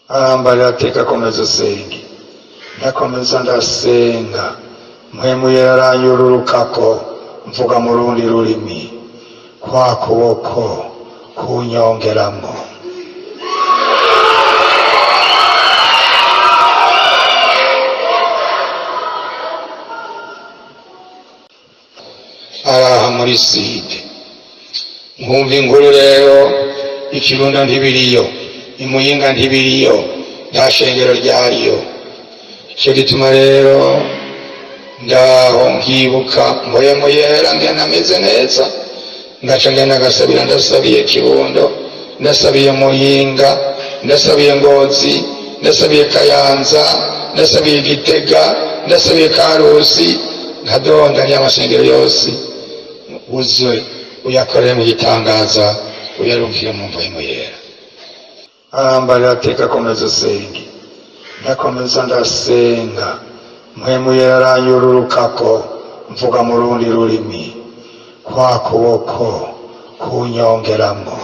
Arambarira ateka komeza usenge. Ndakomeza ndasenga, Mpwemu Yera aranyururukako, mvuga mu rundi rurimi, kwa kuboko kunyongeramwo. Araha muri side nkumva inkuru rero, Ikirundo ntibiriyo, Imuyinga ntibiriyo, nta shengero ryariyo. Ico gituma rero ndaho nkibuka Mpwemu Yera ngena ameze neza, ngaca ngenda ngasabira, ndasabiye Kirundo, ndasabiye Muyinga, ndasabiye Ngozi, ndasabiye Kayanza, ndasabiye Gitega, ndasabiye Karusi, nkadondanya amasengero yose, uze uyakorere mu gitangaza, uyarungike mu Mpwemu Yera. Arambarira ateka komeza usenge. Ndakomeza ndasenga, Mpwemu Yera aranyururukako, mvuga mu rundi rurimi, kwa kuboko kunyongeramwo.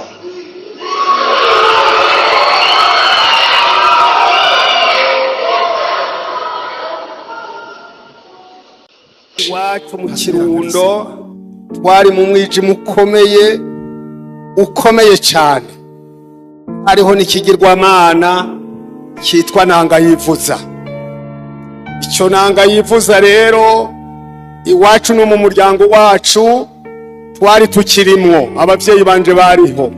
Iwacu mu Kirundo twari mu mwijima ukomeye, ukomeye cyane. Hariho n'ikigirwamana cyitwa Ntangayivuza. Icyo Ntangayivuza rero iwacu no mu muryango wacu twari tukirimwo, abavyeyi banje bariho.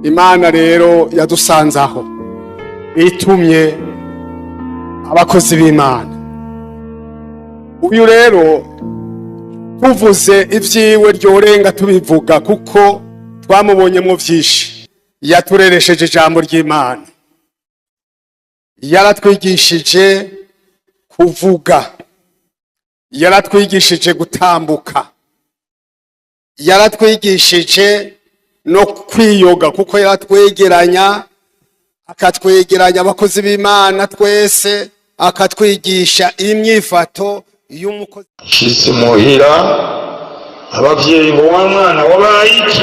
Imana rero yadusanze aho itumye abakozi b'Imana. Uyu rero tuvuze ivyiwe ryorenga tubivuga, kuko twamubonyemwo vyinshi. Yatureresheje ijambo ry'Imana, yaratwigishije kuvuga, yaratwigishije gutambuka, yaratwigishije no kwiyoga, kuko yaratwegeranya, akatwegeranya abakozi b'Imana twese, akatwigisha imyifato y'umukozi. Nshitse muhira, abavyeyi ngo wa mwana wabaye iki?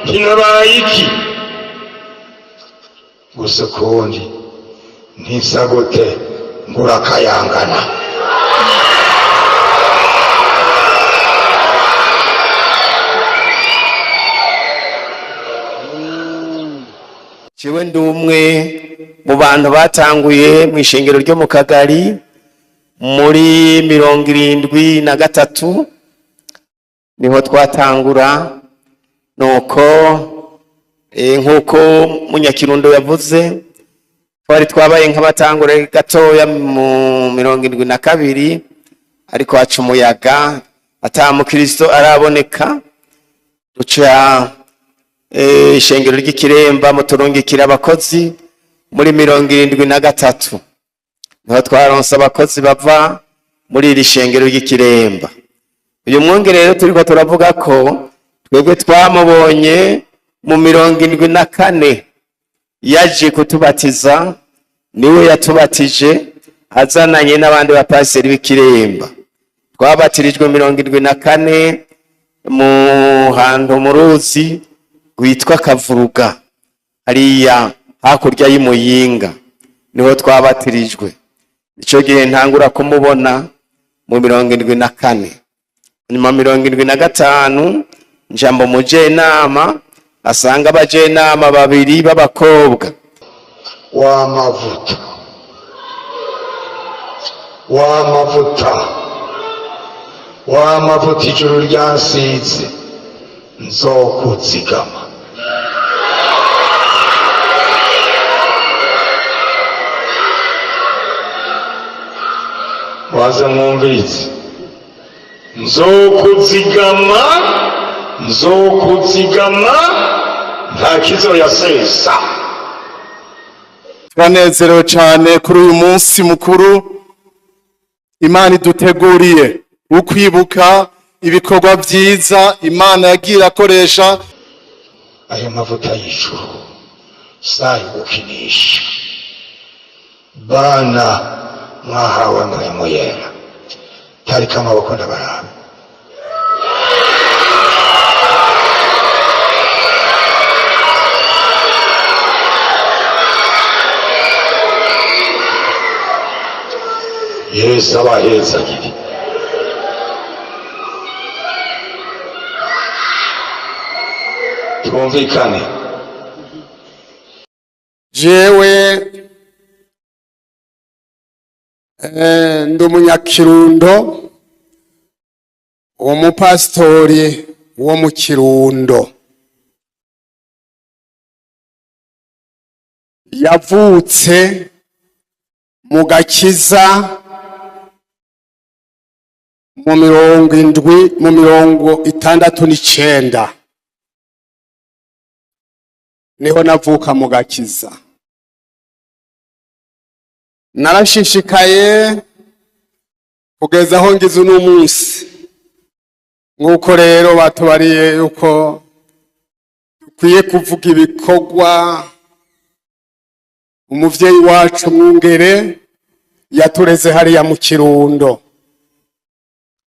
Ntinabaye iki? Gusa ukundi ntisa gute ngurakayangana. Jewe ndi umwe mu bantu batanguye mu ishengero ryo mu Kagari muri 73, niho twatangura. Nuko nk'uko Munyakirundo yavuze, twari twabaye nk'abatangure gatoya mu 72, ariko haca umuyaga ata mukristo araboneka, duca ishengero ry'Ikiremba muturungikira abakozi muri 73, niho twaronse abakozi bava muri iri shengero ry'Ikiremba. Uyu mwungere rero turiko turavuga ko twebwe twamubonye mu 74, yaje kutubatiza, niwe yatubatije azananye n'abandi bapasiteri b'Ikiremba. Twabatirijwe 74 mu hantu mu ruzi rwitwa Kavuruga, hariya hakurya y'Imuyinga, niho twabatirijwe. Ico gihe ntangura kumubona mu 74. Nyuma 75 njambo mujenama, asanga abajenama babiri b'abakobwa. Wa mavuta, wa mavuta, wa mavuta ijuru ryansize, nzokuzigama. Waze mwumvirize, nzokuzigama, nzokuzigama, nta kizoyasesa. Turanezerewe cyane kuri uyu munsi mukuru Imana iduteguriye wo kwibuka ibikorwa byiza Imana yagiye irakoresha. Ayo mavuta y'ijuru sayo gukinisha. Bana mwahawe Mpwemu Yera, tarika amaboko ndabaraba. Yesu abahezagire. Twumvikane. Jewe ndi umunyakirundo, umupasitori wo mu Kirundo. Yavutse mu gakiza mu 70, mu 69 niho navuka mu gakiza. Narashishikaye kugeza aho ngize uno munsi. Nk'uko rero batubariye yuko dukwiye kuvuga ibikorwa umuvyeyi wacu Mwungere yatureze hariya mu Kirundo.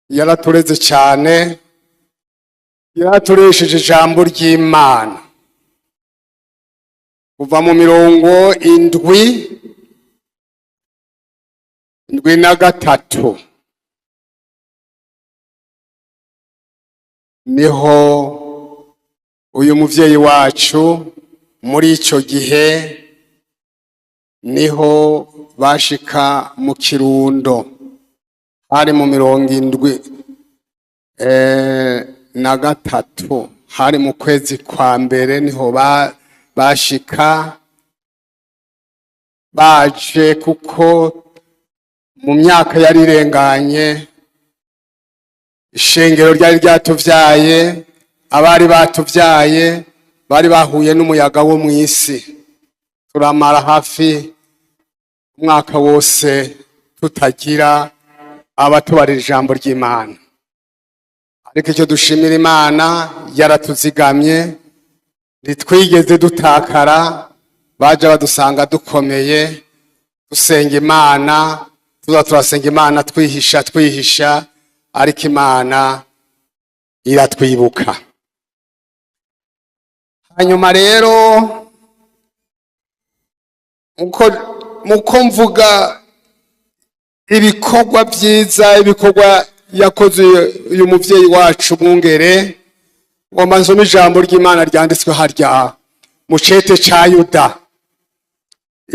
Yaratureze cyane, yaraturesheje ijambo ry'Imana kuva mu 73 niho uyu muvyeyi wacu muri ico gihe niho bashika mu Kirundo. Hari mu 73, hari mu kwezi kwa mbere niho bashika baje, kuko mu myaka yari irenganye ishengero ryari ryatuvyaye, abari batuvyaye bari bahuye n'umuyaga wo mw'isi. Turamara hafi umwaka wose tutagira abatubarira ijambo ry'Imana. Ariko icyo dushimira Imana, yaratuzigamye, ntitwigeze dutakara. Baje badusanga dukomeye, dusenga Imana, tuza turasenga Imana twihisha twihisha, ariko Imana iratwibuka. Hanyuma rero muko mvuga ibikorwa byiza, ibikorwa yakoze uyu muvyeyi wacu Mwungere, ngomba nsome ijambo ry'Imana ryanditswe harya mu cete ca Yuda.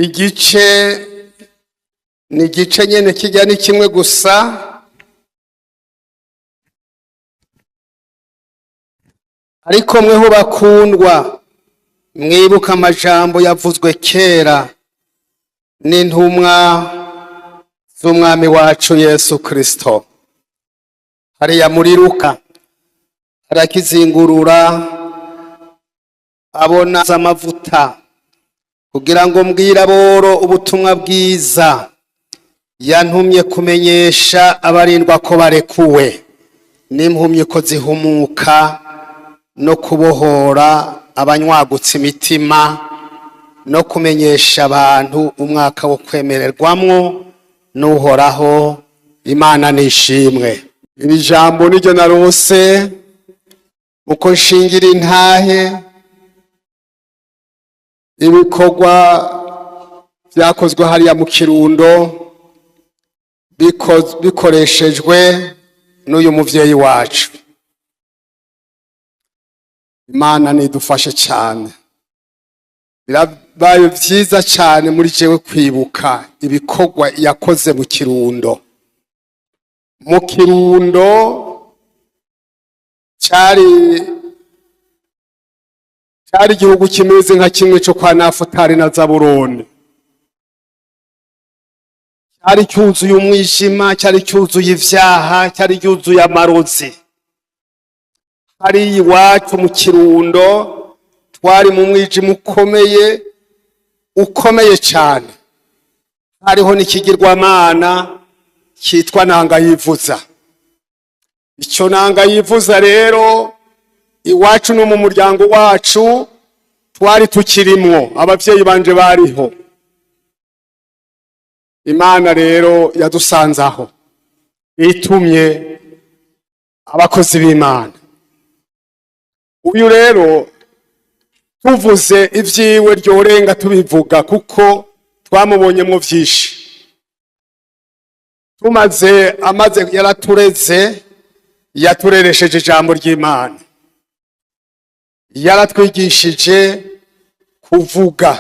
Igice ni igice nyene kijya ni kimwe gusa. Ariko mweho bakundwa, mwibuka amajambo yavuzwe kera n'intumwa z'umwami wacu Yesu Kristo. Hariya muri Luka arakizingurura abona amavuta kugira ngo mbwire aboro ubutumwa bwiza, yantumye kumenyesha abarindwa ko barekuwe, n'impumyi ko zihumuka, no kubohora abanywagutse imitima, no kumenyesha abantu umwaka wo kwemererwamwo n'Uhoraho. Imana nishimwe. Iri jambo niryo narose uko nshingira intahe ibikorwa byakozwe hariya mu Kirundo bikoreshejwe n'uyu muvyeyi wacu. Imana nidufashe cyane. Birabaye vyiza cyane muri jewe kwibuka ibikorwa yakoze mu Kirundo. Mu Kirundo cari igihugu kimeze nka kimwe cyo kwa Nafutali na Zaburoni. Cyari cyuzuye umwijima, cyari cyuzuye ivyaha, cyari cyuzuye amarozi. Hari iwacu mu Kirundo twari mu mwijima ukomeye, ukomeye cyane. Hariho n'ikigirwamana cyitwa Ntangayivuza. Icyo Ntangayivuza rero iwacu no mu muryango wacu twari tukirimwo, abavyeyi banje bariho. Imana rero yadusanze aho, itumye abakozi b'Imana. Uyu rero tuvuze ivyiwe ryorenga tubivuga, kuko twamubonyemwo vyinshi. Tumaze amaze yaratureze, yatureresheje ijambo ry'Imana, yaratwigishije kuvuga,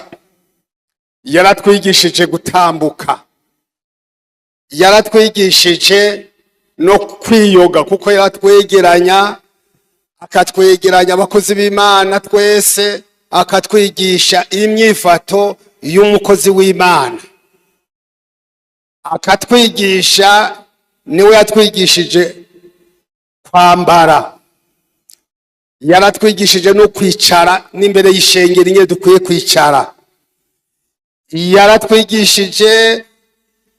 yaratwigishije gutambuka, yaratwigishije no kwiyoga, kuko yaratwegeranya, akatwegeranya abakozi b'Imana twese, akatwigisha imyifato y'umukozi w'Imana, akatwigisha, niwe yatwigishije kwambara, yaratwigishije no kwicara n'imbere y'ishengero ingene dukwiye kwicara, yaratwigishije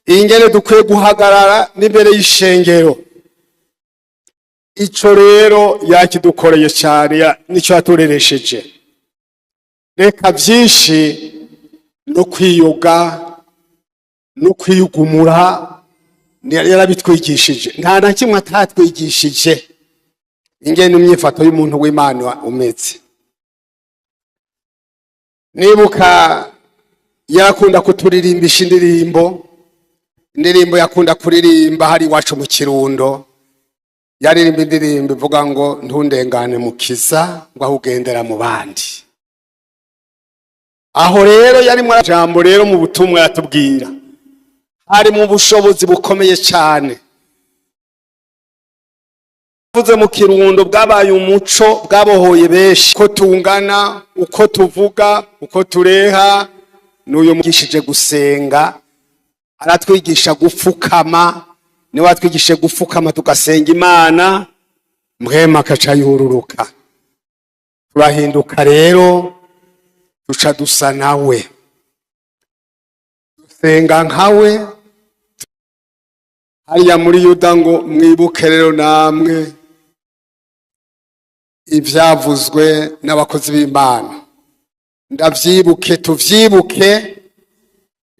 ingene dukwiye guhagarara n'imbere y'ishengero. Ico rero yakidukoreye cyane, nicyo yatureresheje. Reka byinshi no kwiyoga no kwiyugumura yarabitwigishije, nta na kimwe atatwigishije ingene imyifato y'umuntu w'Imana umeze. Nibuka yarakunda kuturirimbisha indirimbo, indirimbo yakunda kuririmba hari iwacu mu Kirundo, yaririmba indirimbo ivuga ngo ntundengane mukiza, ngo aho ugendera mu bandi. Aho rero yari mu jambo rero mu butumwa yatubwira, hari mu bushobozi bukomeye cyane. Vuze mu Kirundo bwabaye umuco, bwabohoye benshi, ko tungana, uko tuvuga, uko tureha. N'uyu mugishije gusenga, aratwigisha gupfukama, niwe atwigishije gupfukama tugasenga Imana, mwema akaca yururuka, turahinduka rero duca dusa nawe, dusenga nkawe. Hariya muri Yuda ngo mwibuke rero namwe ivyavuzwe n'abakozi b'Imana, ndavyibuke, tuvyibuke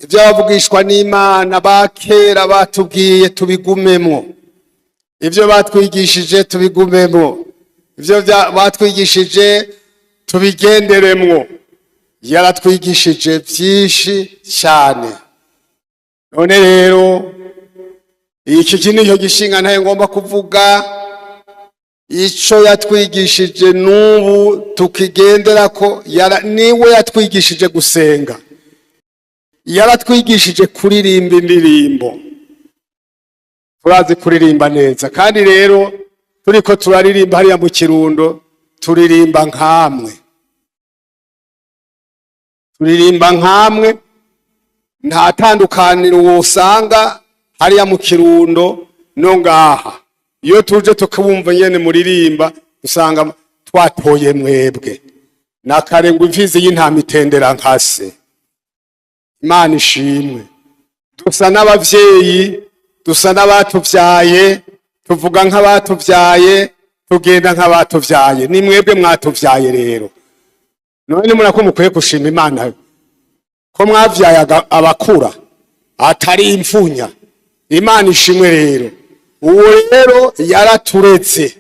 ibyo bavugishwa n'Imana ba kera batubwiye, tubigumemwo, ibyo batwigishije tubigumemwo, ibyo batwigishije tubigenderemwo. Yaratwigishije byinshi cyane. None rero iki nicyo gishinga ntayo ngomba kuvuga, ico yatwigishije n'ubu tukigenderako. Niwe yatwigishije gusenga, yaratwigishije kuririmba indirimbo, turazi kuririmba neza. Kandi rero turiko turaririmba hariya mu Kirundo, turirimba nkamwe, turirimba nkamwe, nta tandukaniro wosanga hariya mu Kirundo no ngaha. Iyo tuje tukabumva nyene muririmba, usanga twatoye mwebwe. Nakare ngo imfizi y'intama itendera nkase. Imana ishimwe, dusa n'abavyeyi, dusa n'abatuvyaye, tuvuga nk'abatuvyaye, tugenda nk'abatuvyaye. Ni mwebwe mwatuvyaye rero. None murako mukwiye gushima Imana ko mwavyaye abakura atari imfunya. Imana ishimwe rero. Uwo rero yaraturetse,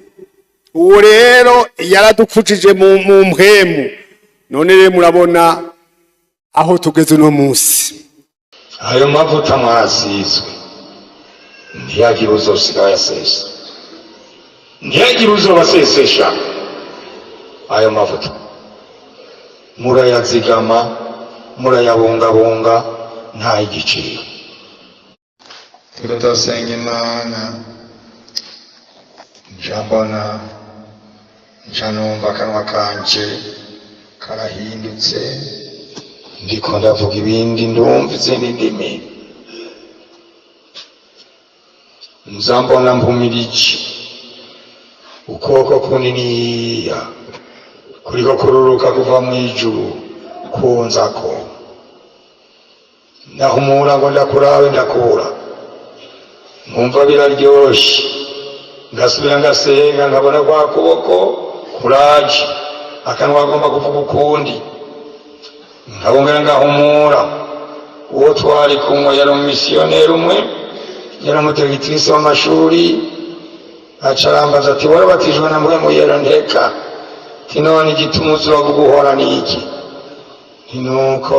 uwo rero yaradukujije mu mpwemu. None rero murabona aho tugeze uno munsi. Ayo mavuta mwasizwe ntiyagire uzosiga ayasesa, ntiyagire uzobasesesha. Ayo mavuta murayazigama, murayabungabunga, nta igiciro. Turasenga Imana, nja mbona, nja numva akanwa kanje karahindutse, ndiko ndavuga ibindi, ndumva izindi ndimi. Nza mbona mpumirije ukuboko kuniniya kuriko kururuka kuva mw'ijuru kunzako, ndahumura ngo ndakurabe, ndakura, nkumva biraryoshe, ngasubira ngasenga, nkabona kwa kuboko kuraje, akanwa kagomba kuvuga ukundi, nkabongera ngahumura. Uwo twari kumwe yari umumisiyoneri umwe, yari umudiregitirisi w'amashuri, aca arambaza ati warabatijwe na Mpwemu Yera? Nteka ati none igituma uzovuga uhora ni iki? Nti nuko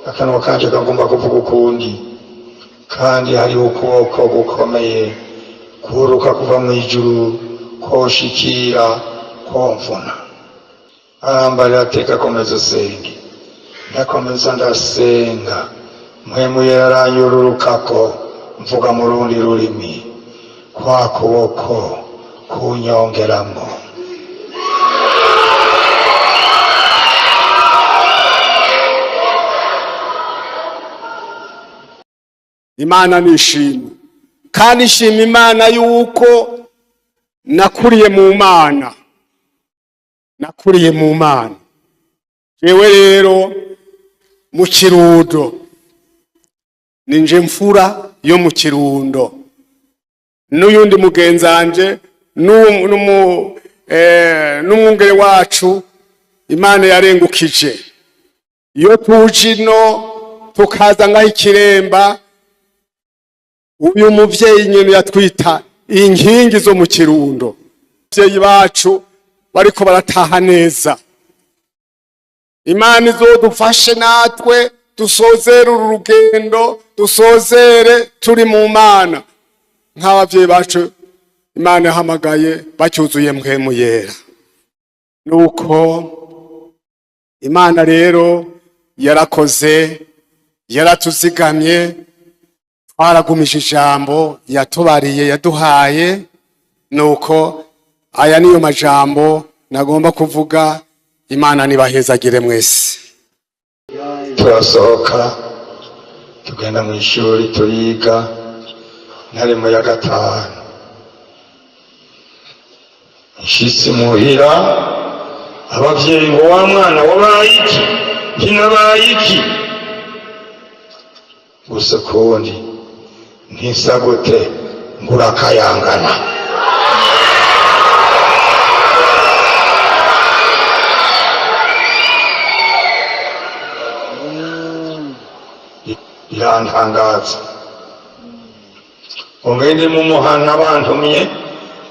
akanwa kanje kagomba kuvuga ukundi. Kandi hariho ukuboko gukomeye kuruka kuva mu ijuru koshikira komvuna. Arambarira, ateka komeza usenge. Ndakomeza ndasenga, Mpwemu Yera aranyururukako, mvuga mu rundi rurimi, kwa kuboko kunyongeramwo. Imana nishimwe, kandi nshima Imana yuko nakuriye mu Mana, nakuriye mu Mana. Jewe rero mu Kirundo ninje mfura yo mu Kirundo, n'uyundi mugenzanje n'umwungere wacu Imana yarengukije. Iyo tuje ino tukaza ngaho ikiremba, uyu muvyeyi nyene yatwita inkingi zo mu Kirundo. Abavyeyi bacu bariko barataha neza. Imana izodufashe natwe dusozere uru rugendo, dusozere turi mu Mana nk'abavyeyi bacu Imana yahamagaye bacyuzuye Mpwemu Yera. Nuko Imana rero yarakoze, yaratuzigamye, twaragumije ijambo yatubariye, yaduhaye. Nuko aya niyo majambo nagomba kuvuga. Imana nibahezagire mwese. Turasohoka, tugenda mu ishuri, turiga. Nari mu ya gatanu. Nshitse muhira, abavyeyi ngo: "Wa mwana, wabaye iki?" Ntinabaye iki gusa kundi, ntisa gute, ngurakayangana. Birantangaza. Ungende mu muhana bantumye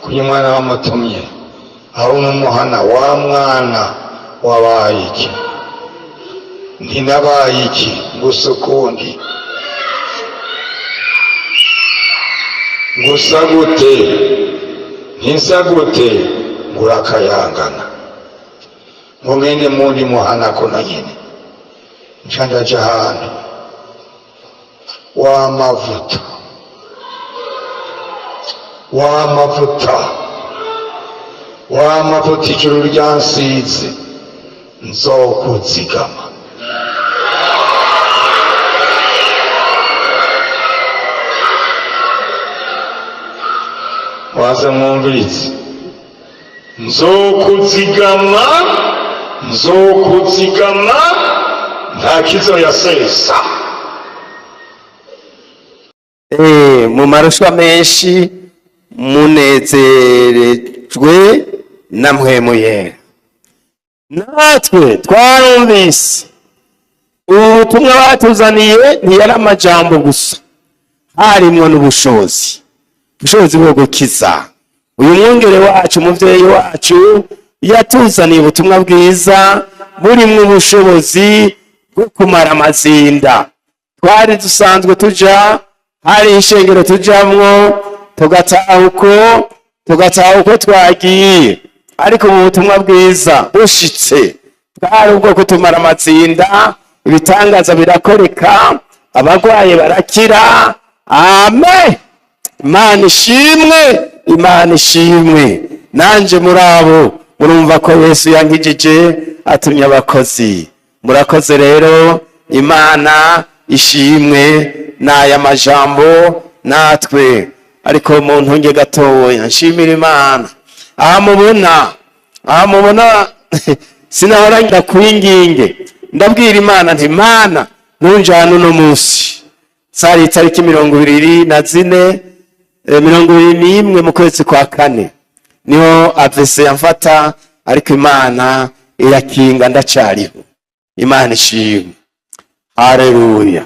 kuyo mwana bamutumye aho mu muhana: "Wa mwana, wabaye iki?" Ntinabaye iki gusa ukundi, gusa gute, ntisa gute, ngurakayangana. Ngo ngende mundi muhana kuno nyene, nca ndaja ahantu w'amavuta, w'amavuta, w'amavuta, ijuru ryansize, nzokuzigama. Waze mwumvirize: nzokuzigama, nzokuzigama, nta kizoyasesa. Mu marushwa menshi munezerejwe na Mpwemu Yera. Natwe twarumvise ubu butumwa batuzaniye, ntiyari amajambo gusa, harimwo n'ubushobozi, ubushobozi bwo gukiza. Uyu mwungere wacu, umuvyeyi wacu, yatuzaniye ubutumwa bwiza burimwo ubushobozi bwo kumara amazinda. Twari dusanzwe tuja, hari ishengero tujamwo, tugataha uko twagiye, ariko ubu butumwa bwiza bushitse bwari ubwo kutumara amatsinda. Ibitangaza birakoreka, abarwaye barakira. Amen, Imana ishimwe, Imana ishimwe. Nanje muri abo murumva ko Yesu yankijije atumye abakozi. Murakoze rero, Imana ishimwe. N'aya majambo natwe, ariko mu ntunge gatoya nshimira Imana. Aha mubona sinahora ndakwinginge, ndabwira Imana nti: "Mana, ntunjane uno munsi." Zari itariki 24, 21 mu kwezi kwa kane niho AVC yamfata, ariko Imana irakinga, ndacariho. Imana ishimwe, haleluya.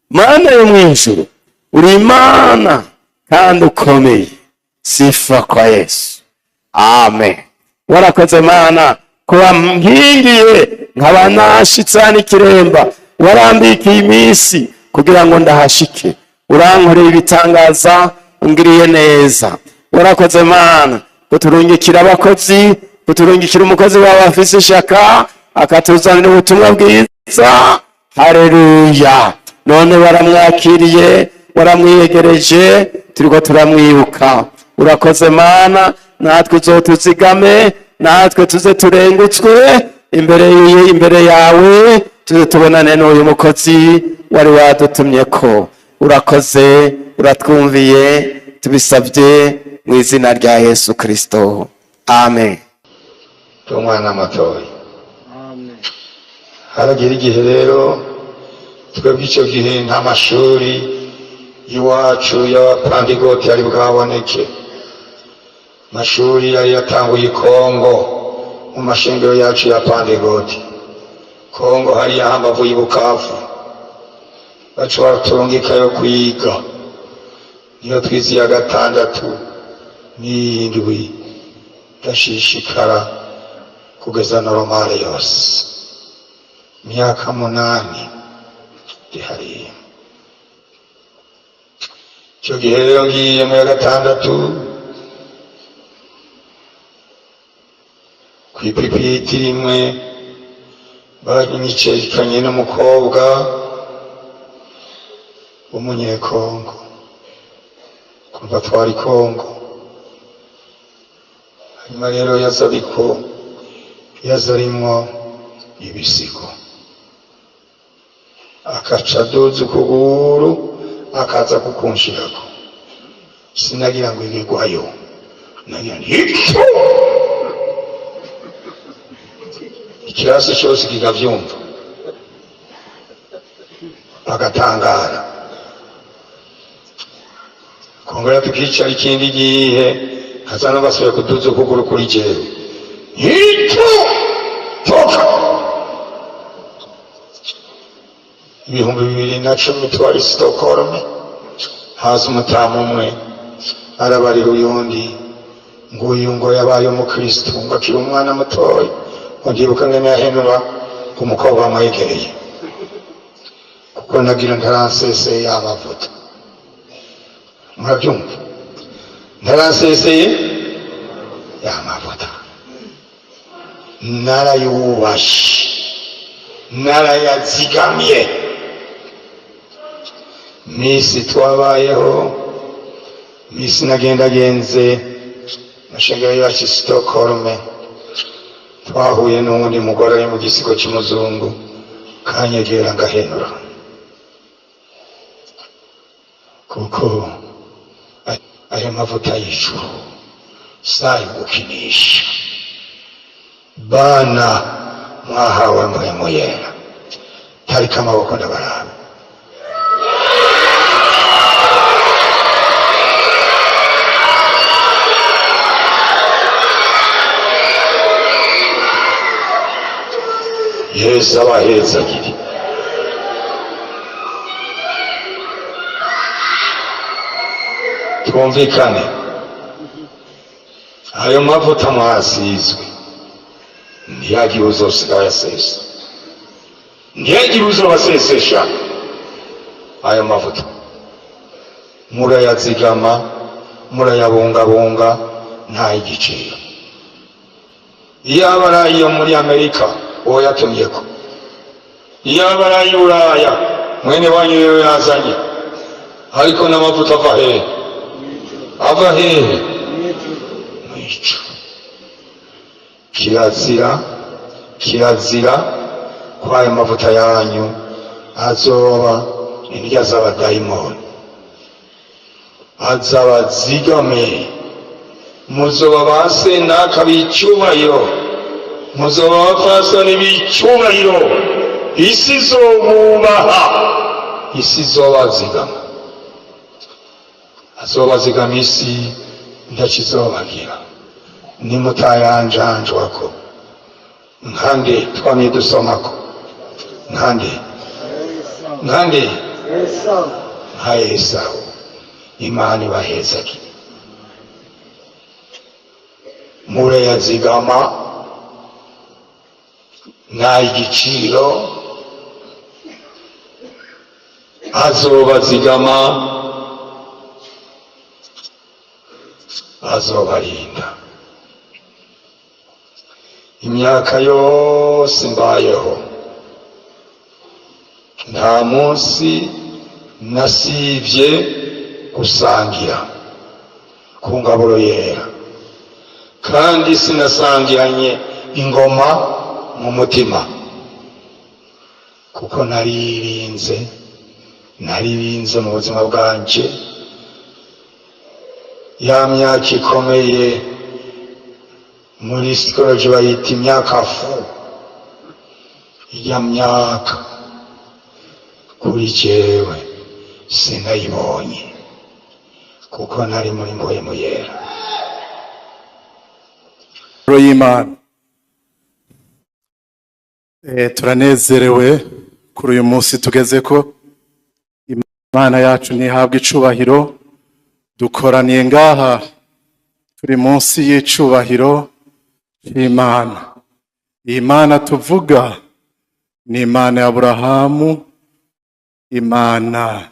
Mana yo mw'ijuru, uri Imana kandi ukomeye. Sifa kwa Yesu, amen. Warakoze Mana kuba nkingiye nkaba nashitse hano ikiremba, warambikiye iminsi kugira ngo ndahashike. Urankoreye ibitangaza, ungiriye neza. Warakoze Mana kuturungikira abakozi, kuturungikira umukozi wawe afise ishaka, akatuzanira ubutumwa bwiza. Haleluya! None waramwakiriye, waramwiyegereje, turiko turamwibuka. Urakoze Mana, natwe uzotuzigame, natwe tuze turengutswe imbere yawe, tuze tubonane n'uyu mukozi wari wadutumye ko. Urakoze, uratwumviye, tubisabye mu izina rya Yesu Kristo, amen. Umwana mutoya haragira igihe rero, twebwe icyo gihe nta mashuri iwacu y'abapandigoti yari bwaboneke. Amashuri yari yatanguye i Kongo, mu mashengero yacu ya Pandigoti Kongo, hariya hambavu y'i Bukavu, baca baraturungikayo kwiga. Niyo twize iya gatandatu n'iyindwi, ndashishikara kugeza normale yose, imyaka 8 ndi hariya. Icyo gihe rero ngiye mu ya gatandatu, ku ipipiti rimwe banyicekanye n'umukobwa w'umunyekongo, kumva twari Kongo. Hanyuma rero yaza, ariko yaza arimwo ibisigo, akaca aduza ukuguru akaza kukunshirako. Sinagira ngo igegwayo, nagira nti icyo ikirasi cyose kikavyumva, bagatangara. Kongera tukicara ikindi gihe, haza n'abasubira kuduza ukuguru kuri jewe, icyo toka. 2010 twari Stockholm, haza umutamu umwe arabarira uyundi nguyu ngo yabaye umukristo ngo akiri umwana mutoya, ngo ndibuka ngene yahenura ku mukobwa wamwegereye, kuko nagira ntaranseseye amavuta. Murabyumva, ntaranseseye y'amavuta, narayubashe, narayazigamye. Misi twabayeho, misi nagendagenze mashengero yacu Stockholm, twahuye n'uwundi mugore ari mu gisigo cy'umuzungu, kanyegera ngahenura, kuko ayo mavuta y'ijuru sayo gukinisha. Bana mwahawe Mpwemu Yera, tarika amaboko ndabaraba. Yesu abahezagire. Twumvikane, ayo mavuta mwasizwe ntiyagire uzosiga ayasesa, ntiyagire uzobasesesha. Ayo mavuta murayazigama, murayabungabunga, nta igiciro. Iyo aba ari ayo muri Amerika, uwo yatumyeko, iyo aba ari ay'i Buraya, mwene wanyu yo yazanye. Ariko n'amavuta ava hehe? Ava hehe? Mwico. Kirazira, kirazira ko ayo mavuta yanyu azoba indya z'abadayimoni. Azabazigame, muzoba ba senaka b'icyubahiro, muzoba abapfasoni b'icyubahiro, isi izobubaha, isi izobazigama. Azobazigama isi, ntakizobagira nimutayanjanjwako. Nkande twamye dusomako? Nkande, nkande? Nka Esawu. Imana ibahezagire. Murayazigama, nta igiciro, azobazigama. Azobarinda. Imyaka yose mbayeho, nta munsi nasibye gusangira ku ngaburo yera, kandi sinasangiranye ingoma mu mutima, kuko naririnze, naririnze mu buzima bwanje. Ya myaka ikomeye, muri psychology bayita imyaka fou. Iya myaka kuri jewe sinayibonye, kuko nari muri Mpwemu Yera. Y'Imana. Turanezerewe kuri uyu munsi tugeze ko Imana yacu ntihabwa icubahiro. Dukoraniye ngaha turi munsi y'icubahiro c'Imana. Iyi Mana tuvuga ni Imana ya Aburahamu, Imana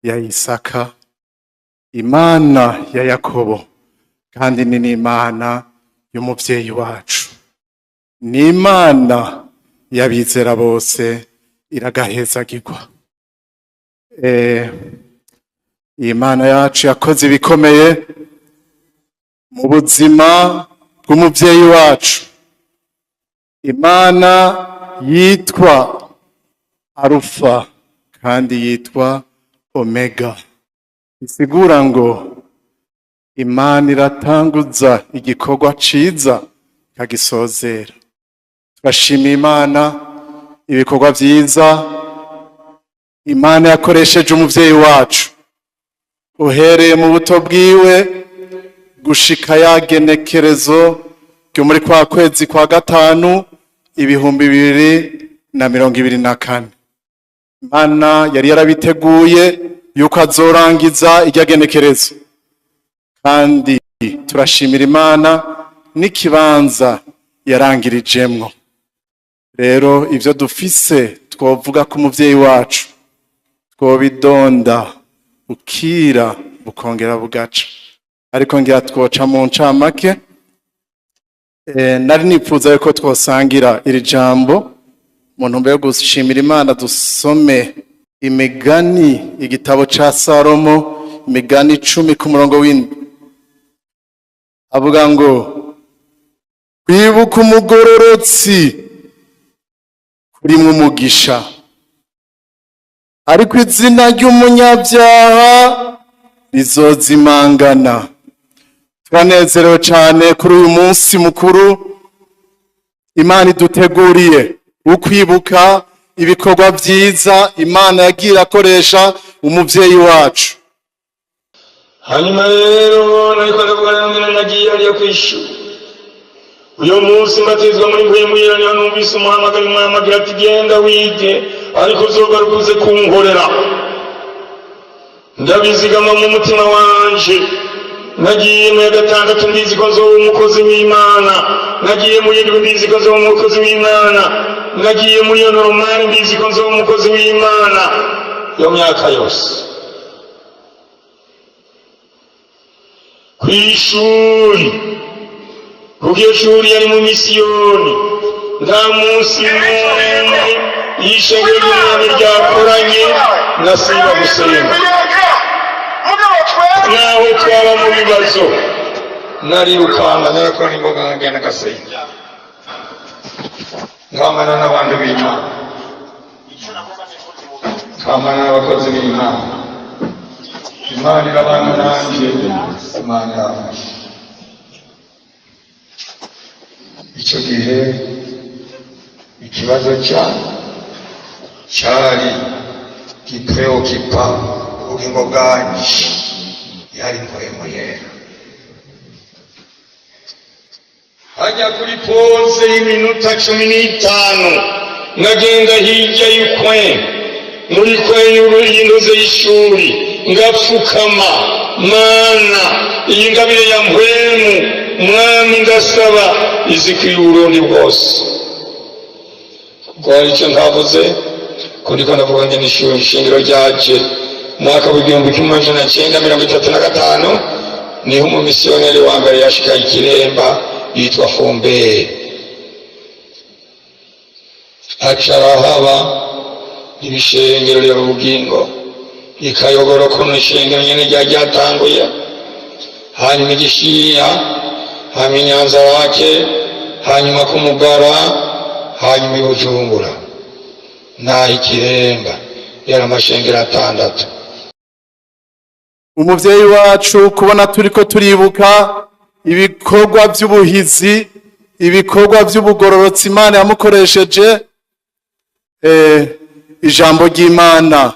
ya Isaka, Imana ya Yakobo, kandi ni n'Imana y'umuvyeyi wacu, ni Imana y'abizera bose. Iragahezagirwa. Iyi Mana yacu yakoze ibikomeye mu buzima bw'umuvyeyi wacu, Imana yitwa Arufa kandi yitwa Omega, bisigura ngo Imana iratanguza igikorwa ciza ikagisozera. Turashima Imana ibikorwa vyiza Imana yakoresheje umuvyeyi wacu, uhereye mu buto bwiwe gushika yagenekerezo ryo muri kwa kwezi kwa gatanu 2024. Imana yari yarabiteguye yuko azorangiza irya genekerezo, kandi turashimira Imana n'ikibanza yarangirijemwo. Rero ivyo dufise twovuga ko umuvyeyi wacu twobidonda bukira bukongera bugaca, ariko ngira twoca mu ncamake. Nari nipfuza yuko twosangira iri jambo mu ntumbero yo gushimira Imana. Dusome Imigani, igitabo ca Salomo, Imigani 10 ku murongo w'7. Avuga ngo: "Kwibuka umugororotsi kurimwo umugisha, ariko izina ry'umunyabyaha rizozimangana." Turanezerewe cyane kuri uyu munsi mukuru Imana iduteguriye wo kwibuka ibikorwa byiza Imana yagiye irakoresha umuvyeyi wacu. Hanyuma rero nariko ndavugana n'umwe, nagiye hariya kw'ishuri uyu munsi mbatizwa muri Mpwemu Yera, niho numvise umuhamagaro. Umuhamagaro ati: "Genda wige, ariko uzogaruka uze kunkorera." Ndabizigama mu mutima wanje. Nagiye mu ya gatandatu mbizi ko nzoba umukozi w'Imana. Nagiye mu yindwi mbizi ko nzoba umukozi w'Imana. Nagiye muri iyo normale mbizi ko nzoba umukozi w'Imana. Iyo myaka yose kw'ishuri, kuko iyo shuri yari mu misiyoni, nta munsi n'umwe y'ishengero ry'Umwami ryakoranye nasiba gusenga. Naho twaba mu bibazo, narirukanga, narakora imboga, nkagenda ngasenga, nkamana n'abandi b'Imana, nkamana n'abakozi b'Imana. Imana irabana nanjye, Imana irabafasha. Icyo gihe ikibazo cya cyari gipreokipa ubugingo bwanje yari Mpwemu Yera. Hajya kuri pause y'iminota 15, ngagenda hirya y'ukwe, muri kwe y'indoze y'ishuri, ngapfukama: "Mana, iyi ngabire ya Mpwemu, Mwami, ndasaba izikwiye Uburundi bwose." Kuko hari icyo ntavuze ko ndiko ndavuga ngene ishuri ishingiro ryaje mwaka w'1935. Niho umumisiyoneri wa mbere yashika Ikiremba yitwa Fombere, aca arahaba ibishengero rya Bugingo ikayogoro kuno ishengero nyene ryari ryatanguye, hanyuma Igishiya, hanyuma Inyanza Rake, hanyuma Kumugara, hanyuma i Bujumbura naho Ikiremba yari amashengero atandatu. Umuvyeyi wacu, kubona turiko turibuka ibikorwa by'ubuhizi, ibikorwa by'ubugororotsi Imana yamukoresheje, ijambo ry'Imana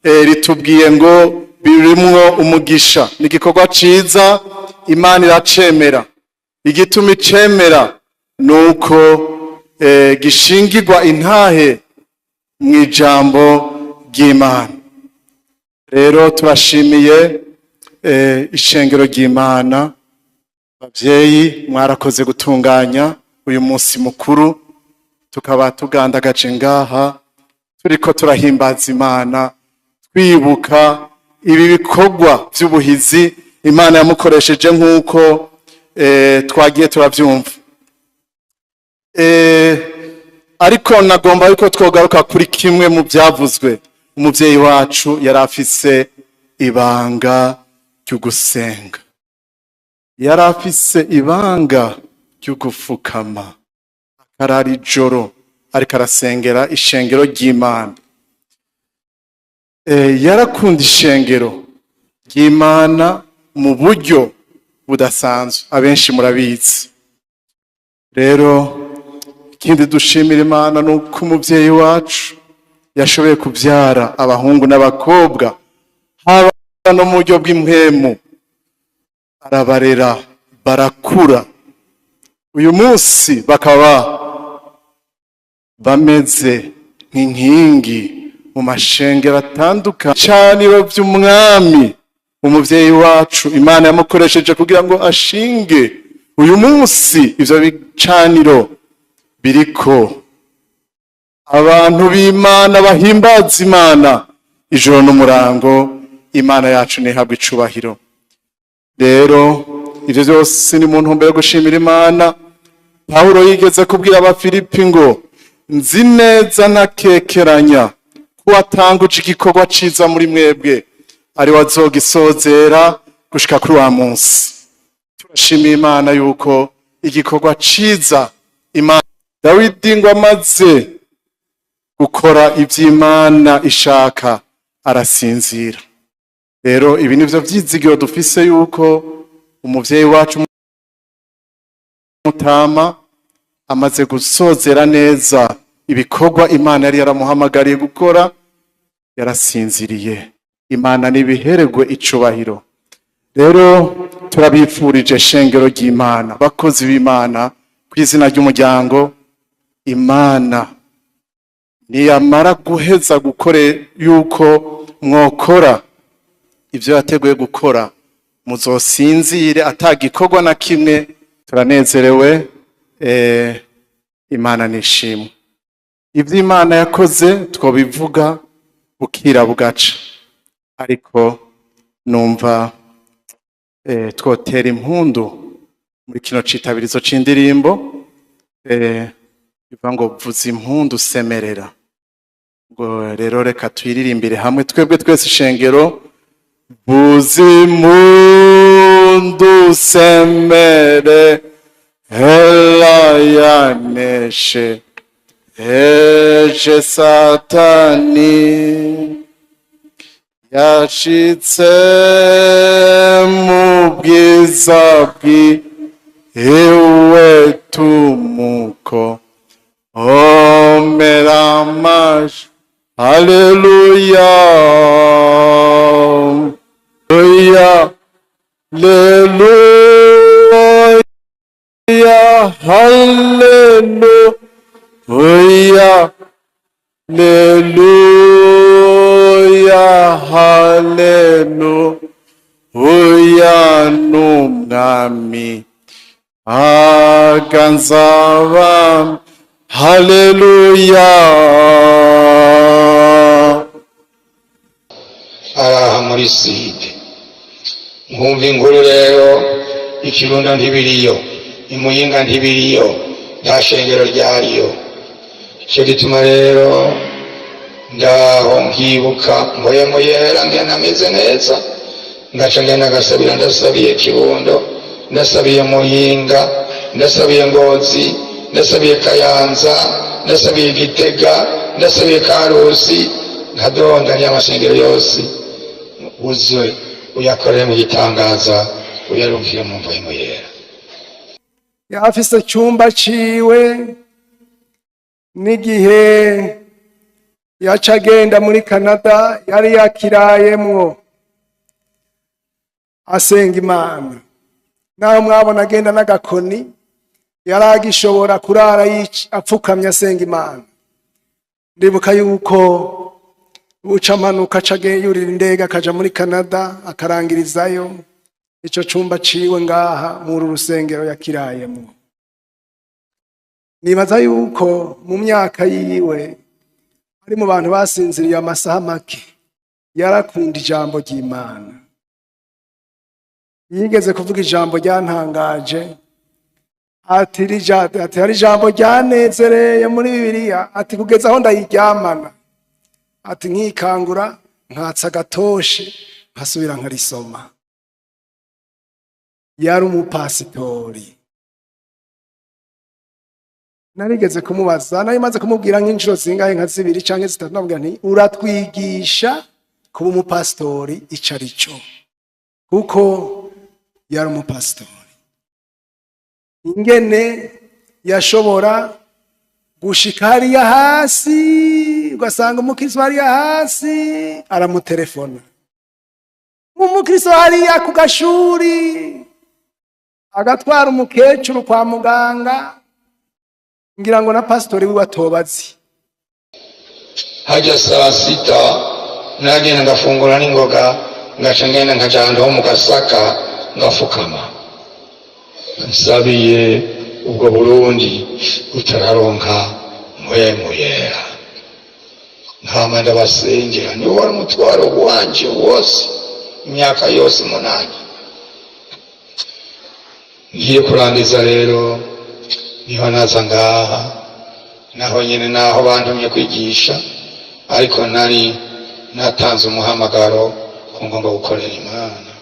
ritubwiye ngo birimwo umugisha. Ni igikorwa ciza, Imana iracemera. Igituma icemera nuko gishingirwa intahe mu ijambo ry'Imana. Rero turashimiye ishengero ry'Imana. Bavyeyi, mwarakoze gutunganya uyu munsi mukuru, tukaba tugandagaje ngaha turiko turahimbaza Imana, twibuka ibi bikorwa vy'ubuhizi Imana yamukoresheje nk'uko twagiye turavyumva. Ariko nagomba yuko twogaruka kuri kimwe mu byavuzwe. Umuvyeyi wacu yari afise ibanga ry'ugusenga, yari afise ibanga ry'ugufukama akarara ijoro ariko arasengera ishengero ry'Imana. Yarakunda ishengero ry'Imana mu buryo budasanzwe, abenshi murabizi. Rero ikindi dushimira Imana ni uko umuvyeyi wacu yashoboye kubyara abahungu n'abakobwa, haba no mu buryo bw'impwemu, arabarera barakura, uyu munsi bakaba bameze nk'inkingi mu mashengero atandukanye, ibicaniro by'Umwami. Umuvyeyi wacu Imana yamukoresheje kugira ngo ashinge uyu munsi ivyo bicaniro biriko abantu b'Imana bahimbaza Imana ijoro n'umurango. Imana yacu ntihabwa icubahiro. Rero ivyo vyose ni mu ntumbero yo gushimira Imana. Pawulo yigeze kubwira Abafilipi ngo: "Nzi neza ntakekeranya ko watanguje igikorwa ciza muri mwebwe ari wazogisozera gushika kuri wa munsi." Turashimiye Imana yuko igikorwa ciza Imana. Dawidi ngo amaze gukora ivy'Imana ishaka arasinzira. Rero ibi nivyo vyizigiro dufise yuko umuvyeyi wacu mutama amaze gusozera neza ibikorwa Imana yari yaramuhamagariye gukora, yarasinziriye. Imana nibiheregwe icubahiro. Rero turabifurije, shengero ry'Imana, bakozi b'Imana, ku izina ry'umuryango, Imana niyamara guheza gukore yuko mwokora ibyo yateguye gukora, muzosinzire atagikorwa na kimwe. Turanezerewe, Imana nishimwe. Ibyo Imana yakoze twobivuga bukira bugaca, ariko numva twotera impundu muri kino citabirizo c'indirimbo ivuga ngo "Vuza impundu semerera". Ngo rero reka tuyiririmbire hamwe twebwe twese ishengero: vuza impundu semere hela yaneshe eje Satani, yashitse mu bwiza bwiwe, tumuko omera amashi. Haleluya, haleluya, haleluya, haleluya, haleluya, haleluya, n'Umwami aganzaba. Haleluya. Araha muri side. Nkumva inkuru rero, Ikirundo ntibiriyo, Imuyinga ntibiriyo, nta shengero ryariyo. Icyo gituma rero ndaho nkibuka Mpwemu Yera ngena ameze neza, ngaca ngenda ngasabira. Ndasabiye Kirundo, ndasabiye Muyinga, ndasabiye Ngozi, ndasabiye Kayanza, ndasabiye Gitega, ndasabiye Karusi, nkadondanya amasengero yose. Uze uyakorere mu gitangaza, uyarungike mu Mpwemu Yera. Yafise icyumba ciwe n'igihe yaca agenda muri Canada yari yakirayemwo asenga Imana. Naho mwabona agenda n'agakoni, yari agishobora kurara apfukamye asenga Imana. Ndibuka yuko buca amanuka aca yurira indege akaja muri Canada, akarangirizayo. Ico cumba ciwe ngaha muri uru rusengero yakirayemwo. Nibaza yuko mu myaka yiwe ari mu bantu basinziriye amasaha make. Yarakunda ijambo ry'Imana. Yigeze kuvuga ijambo ryantangaje, ati ati hari ijambo ryanezereye muri Bibiliya, ati kugeza aho ndayiryamana, ati nkikangura nkatsa agatoshe nkasubira nkarisoma. Yari umupasitori. Narigeze kumubaza, nari maze kumubwira nk'inshuro zingahe, nka zibiri canke zitatu, namubwira nti uratwigisha kuba umupasitori ico ari cyo, kuko yari umupasitori. Ingene yashobora gushika hariya hasi, ugasanga umukristo hariya hasi aramutelefona, umukristo hariya ku gashuri agatwara umukecuru kwa muganga, ngira ngo na pasitori wiwe atobazi. Hajya saa sita nagenda ngafungura n'ingoga, ngaca ngenda nkaja ahantu ho mu Gasaka ngafukama, nsabiye ubwo Burundi butararonka Mpwemu Yera. Nkama ndabasengera, niwo wari umutwaro wanje wose imyaka yose 8. Ngiye kurangiza rero, niho naza ngaha. Naho nyine naho bantumye kwigisha, ariko nari natanze umuhamagaro ko ngomba gukorera Imana.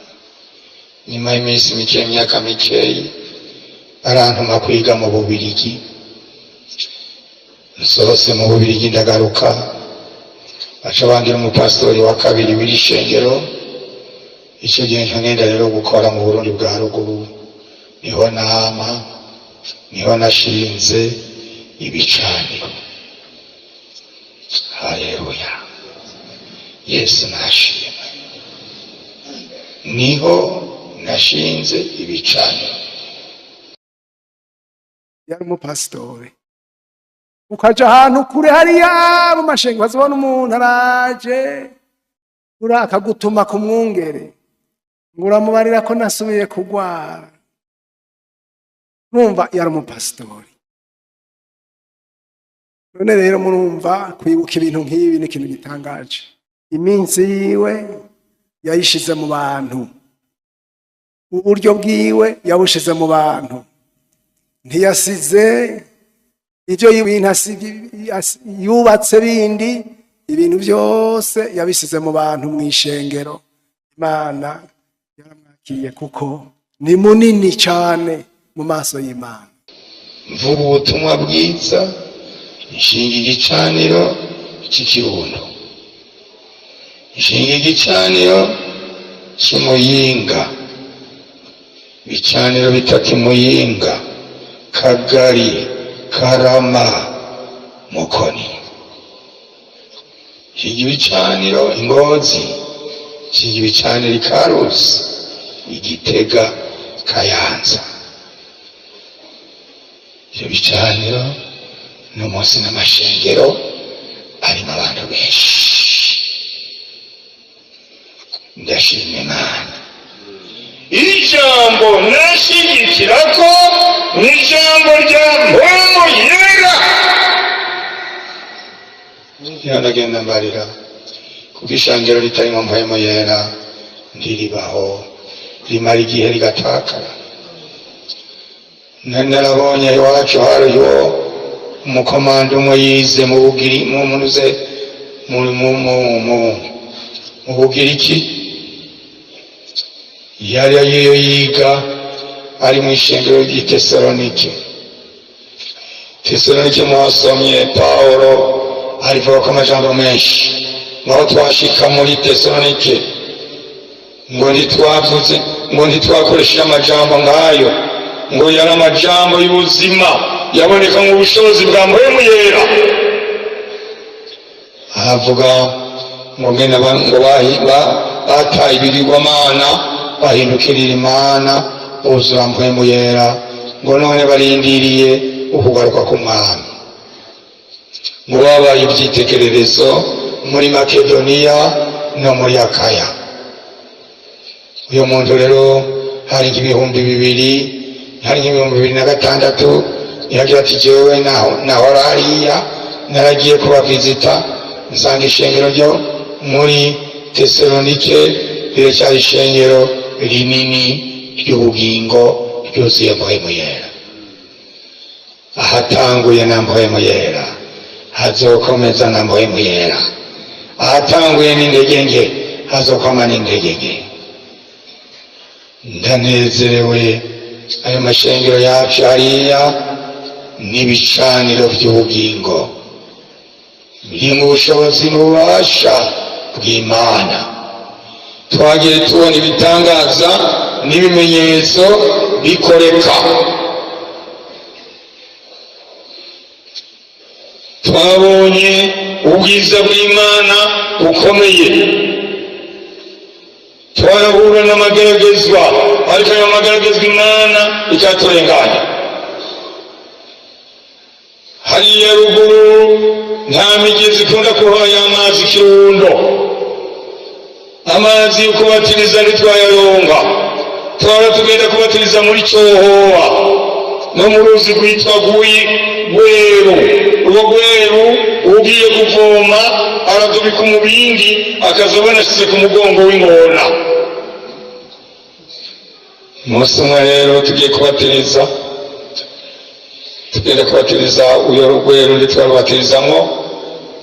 Nyuma y'iminsi mike, imyaka mikeyi, barantuma kwiga mu Bubirigi. Nsohotse mu Bubirigi ndagaruka, baca bangira umupasitori wa kabiri w'iri shengero. Icyo gihe nca ngenda rero gukora mu Burundi bwa ruguru. Niho nama, niho nashinze ibicaniro. Haleluya, Yesu nashimwe. Niho nashinze ibicaniro. Yari umupasitori. Ukaja ahantu kure hariya mu mashengo, bazibona umuntu araje urakagutuma ku mwungere ngo uramubarira ko nasubiye kugwara. Numva yari umupasitori. None rero murumva, kwibuka ibintu nk'ibi ni ikintu gitangaje. Iminsi yiwe yayishize mu bantu, uburyo bwiwe yabushize mu bantu, ntiyasize ibyo ibintu yubatse bindi. Ibintu byose yabisize mu bantu, mu ishengero. Imana yaramwakiriye kuko ni munini cyane mu maso y'Imana. Mvuga ubutumwa bwiza, nshinga igicaniro cy'Ikirundo, nshinga igicaniro cy'Imuyinga, ibicaniro bitatu Imuyinga: Kagari, Karama, Mukoni. Nshinga ibicaniro Ingozi, nshinga ibicaniro Ikarusi, Igitega, Kayanza. Ibyo bicaniro no munsi n'amashengero arimo abantu benshi. Ndashima Imana. Ijambo nashigikira ko ni ijambo rya Mpwemu Yera. Niyo ndagenda mbarira, kuko ishangiro ritarimo Mpwemu Yera ntiribaho. Rimara igihe rigatakara. Nari narabonye iwacu hariho umukomando umwe yize mu Bugiri, mu munuze mu Bugiriki, yari agiye yiga ari mu ishengero ry'i Tesalonike. Tesalonike mwasomye Pawulo arivuga ko amajambo menshi. Ngaho twashika muri Tesalonike ngo ntitwavuze, ngo ntitwakoresheje amajambo ngayo, ngo yari amajambo y'ubuzima yaboneka mu bushobozi bwa Mpwemu Yera. Aravuga ngo ngene ngo bataye ibigirwamana, bahindukirira Imana, buzura Mpwemu Yera, ngo none barindiriye ukugaruka k'Umwami, ngo babaye ibyitegererezo muri Makedoniya no muri Akaya. Uyu muntu rero hari nk'ibihumbi 2000, hari nk'ibihumbi 2006, yagira ati: "Jewe naho nahora hariya, naragiye kubavizita, nsanga ishengero ryo muri Tesalonike riracyari ishengero rinini ry'ubugingo ryuzuye Mpwemu Yera." Ahatanguye na Mpwemu Yera hazokomeza na Mpwemu Yera, ahatanguye n'intege nke hazokoma n'intege nke. Ndanezerewe. Ayo mashengero yacu hariya n'ibicaniro by'ubugingo biri mu bushobozi n'ububasha bw'Imana. Twagiye tubona ibitangaza n'ibimenyetso bikoreka. Twabonye ubwiza bw'Imana bukomeye. Twarahura n'amageragezwa, ariko ayo mageragezwa Imana ikaturenganya. Hariya ruguru nta migezi ikunda kuba y'amazi. Kirundo amazi yo kubatiriza ntitwayaronga. Twara tugenda kubatiriza muri Cyohoha no mu ruzi rwitwa Guyi Gweru. Urwo Gweru ugiye kuvoma aradubika umubindi, akazobona ashyize ku mugongo w'ingona. Umunsi umwe rero tugiye kubatiriza, tugenda kubatiriza uyo Rugweru, ntitwarubatirizamwo.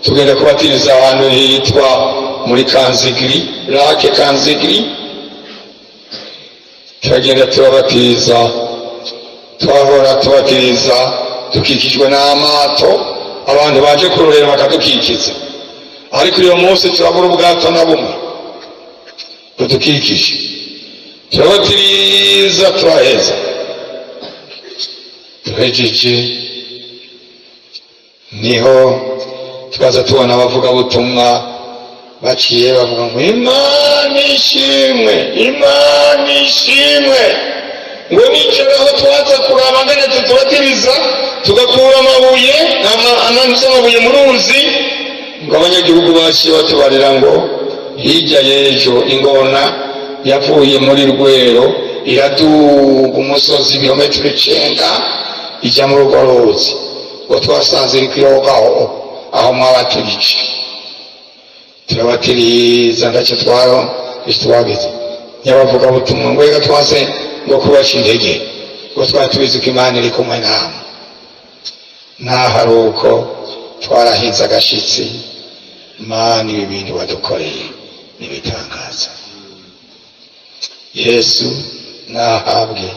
Tugenda kubatiriza ahantu hitwa muri Kanzigiri, Lake Kanzigiri. Turagenda turabatiriza. Twahora tubatiriza dukikijwe n'amato, abantu baje kurorera bakadukikiza, ariko uyu munsi turabura ubwato na bumwe budukikije. Turabatiriza, turaheza. Duhejeje niho twaza tubona abavugabutumwa baciye bavuga ngo: "Imana ishimwe, Imana ishimwe." Ngo nijoro aho twaza kuraba ngene tutubatiriza, tugakura amabuye, amanuza amabuye mu ruzi, ngo abanyagihugu baciye batubarira ngo hirya y'ejo ingona yavuye muri Rwero iraduga umusozi ibirometero 9 ijya muri urwo ruzi, ngo twasanze iri kwirogaho aho mwabatirije. Turabatiriza, ndacyo twaro twagize nyabavugabutumwa ngo reka twase ngo kubaca intege, ngo twari tubizi ko Imana iri kumwe namwe. Naho ari uko, twarahinze agashitsi. Mana, ibi bintu wadukoreye n'ibitangaza. Yesu nahabwe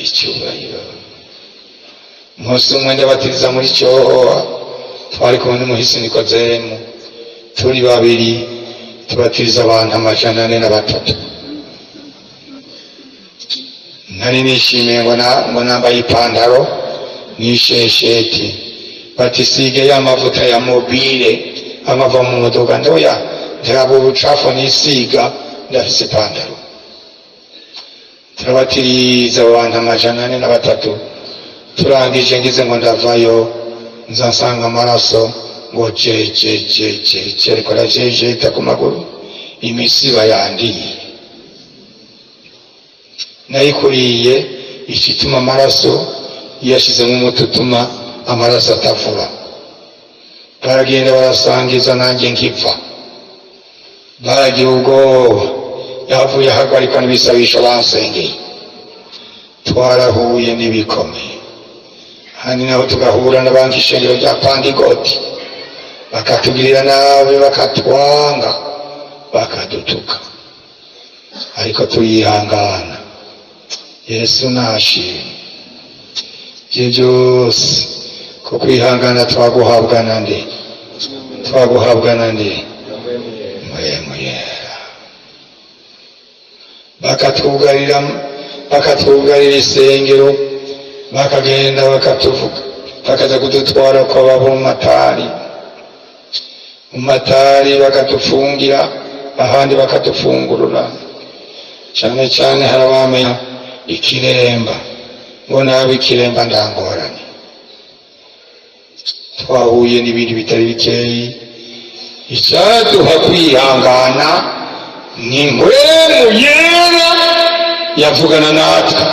icyubahiro. Umunsi umwe ndabatiriza muri Cyohoha, twari kumwe n'umuhisi Nikodemu, turi babiri, tubatiriza abantu 403. Nari nishimiye ngo nambaye ipantaro n'ishesheti, bati: "Sige ya mavuta ya mobile amava mu modoka." Ndoya ntiraba ubucafu nisiga, ndafise ipantaro. Turabatiriza abo bantu 403. Turangije, ngize ngo ndavayo, nza nsanga amaraso ngo jejejeje, ariko arajejeta ku maguru, imisiba yandiye nayikuriye. Ikituma amaraso yashizemo umuti utuma amaraso atavura. Baragenda barasangiza, nanjye nkipfa. Baragira ubwoba. Yahavuye ahagarikwa n'ibisabisho bansengeye. Twarahuye n'ibikomeye, handi naho tugahura n'abantu ishengero rya Pandigoti bakatugirira nabi, bakatwanga, bakadutuka, ariko turihangana. Yesu nashimwe. Ibyo byose ko kwihangana twaguhabwa na nde? Twaguhabwa na nde? Mpwemu Yera. Bakatwugarira, bakatwugarira isengero, bakagenda bakatuvuga, bakaza kudutwara kwa babumatari mu matari, bakadufungira ahandi, bakadufungurura. Cyane cyane hari abamenya ikiremba ngo nabe ikiremba ndangorane. Twahuye n'ibindi bitari bikeyi. Icyaduha kwihangana ni Mpwemu Yera yavugana natwe,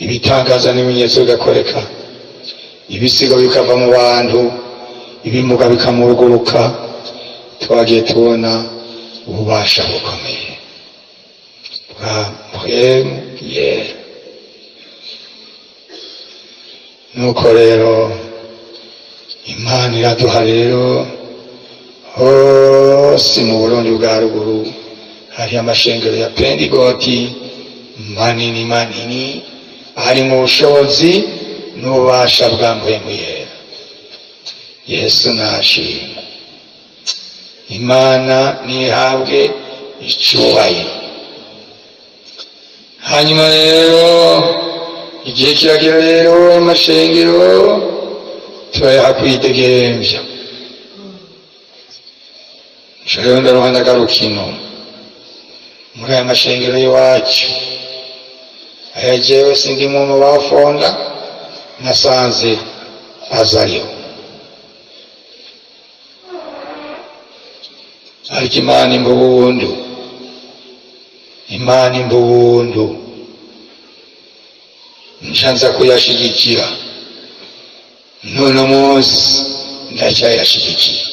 ibitangaza n'ibimenyetso bigakoreka, ibisigo bikava mu bantu, ibimuga bikamuruguruka. Twagiye tubona ububasha bukomeye bwa Mpwemu Yera. Nuko rero Imana iraduha rero hose mu Burundi bwa ruguru hari amashengero ya Pendigoti manini manini ari mu bushobozi n'ububasha bwa Mpwemu Yera. Yesu nashimwe. Imana nihabwe icyubahiro. Hanyuma rero igihe kiragera rero amashengero turayaha kwidegemvya. Rero ndaruha ndagaruka ino muri aya mashengero y'iwacu. Aya jewe sindimwo mu bafonda, nasanze azariho, ariko Imana imbubundu, Imana imbubundu, nca kuyashigikira. None munsi ndacyayashigikiye,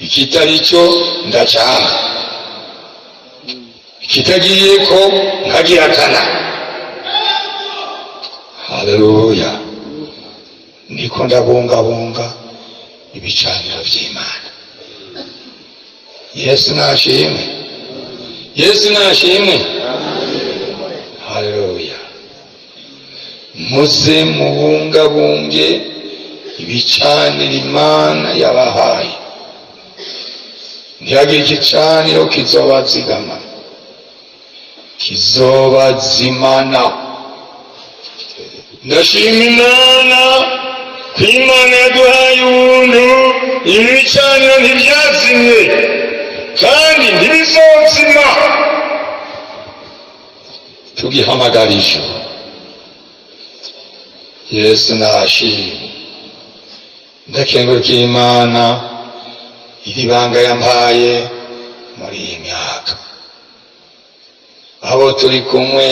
ikitari cyo ndacanga, ikitagiyeko nkagihakana. Haleluya! Niko ndabungabunga ibicaniro by'Imana. Yesu nashimwe, Yesu nashimwe. Haleluya! Muze mubungabunge ibicaniro Imana yabahaye, ntihagire igicaniro kizobazigama, kizobazimana. Ndashima Imana ko Imana yaduhaye ubuntu, ibi bicaniro ntibyazimye kandi ntibizozima. Tugihamagara ijuru. Yesu nashimwe. Ndakengurukiye Imana iri banga yampaye muri iyi myaka. Abo turi kumwe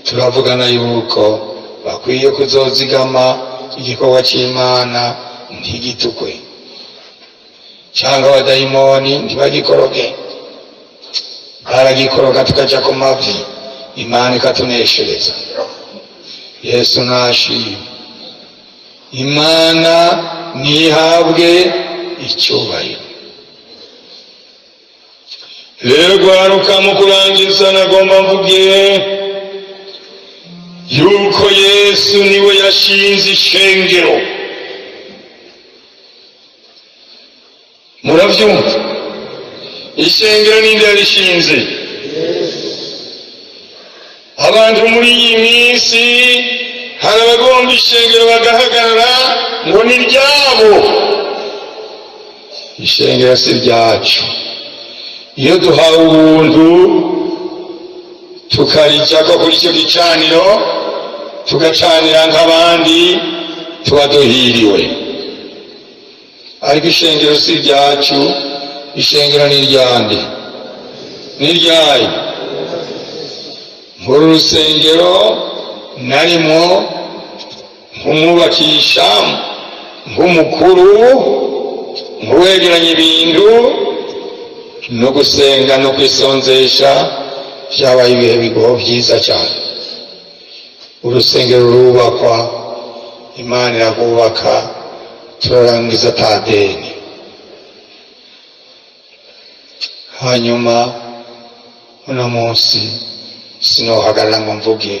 turavugana yuko bakwiye kuzozigama igikorwa cy'Imana ntigitukwe, cyangwa abadayimoni ntibagikoroge. Baragikoroga tukaja ku mavi, Imana ikatuneshereza. Yesu nashimwe. Imana ntihabwe icyubahiro. Rero gwaruka, mu kurangiza nagomba mvuge yuko Yesu niwe yashinze ishengero. Murabyumva? Ishengero ninde yarishinze? Abantu muri iyi minsi hari abagomba ishengero bagahagarara ngo ni ryabo. Ishengero si ryacu. Iyo duhawe ubuntu tukarijako kuri icyo gicaniro, tugacanira nk'abandi, tuba duhiriwe. Ariko ishengero si ryacu. Ishengero ni iryande? Ni iryayo. Muri urusengero narimo nk'umwubakisha, nk'umukuru, nk'uwegeranya ibintu. No gusenga no kwisonzesha byabaye ibihe bigoho byiza cyane. Urusengero rurubakwa, Imana irarwubaka, turarangiza ata deni. Hanyuma uno munsi sinohagarara ngo mvuge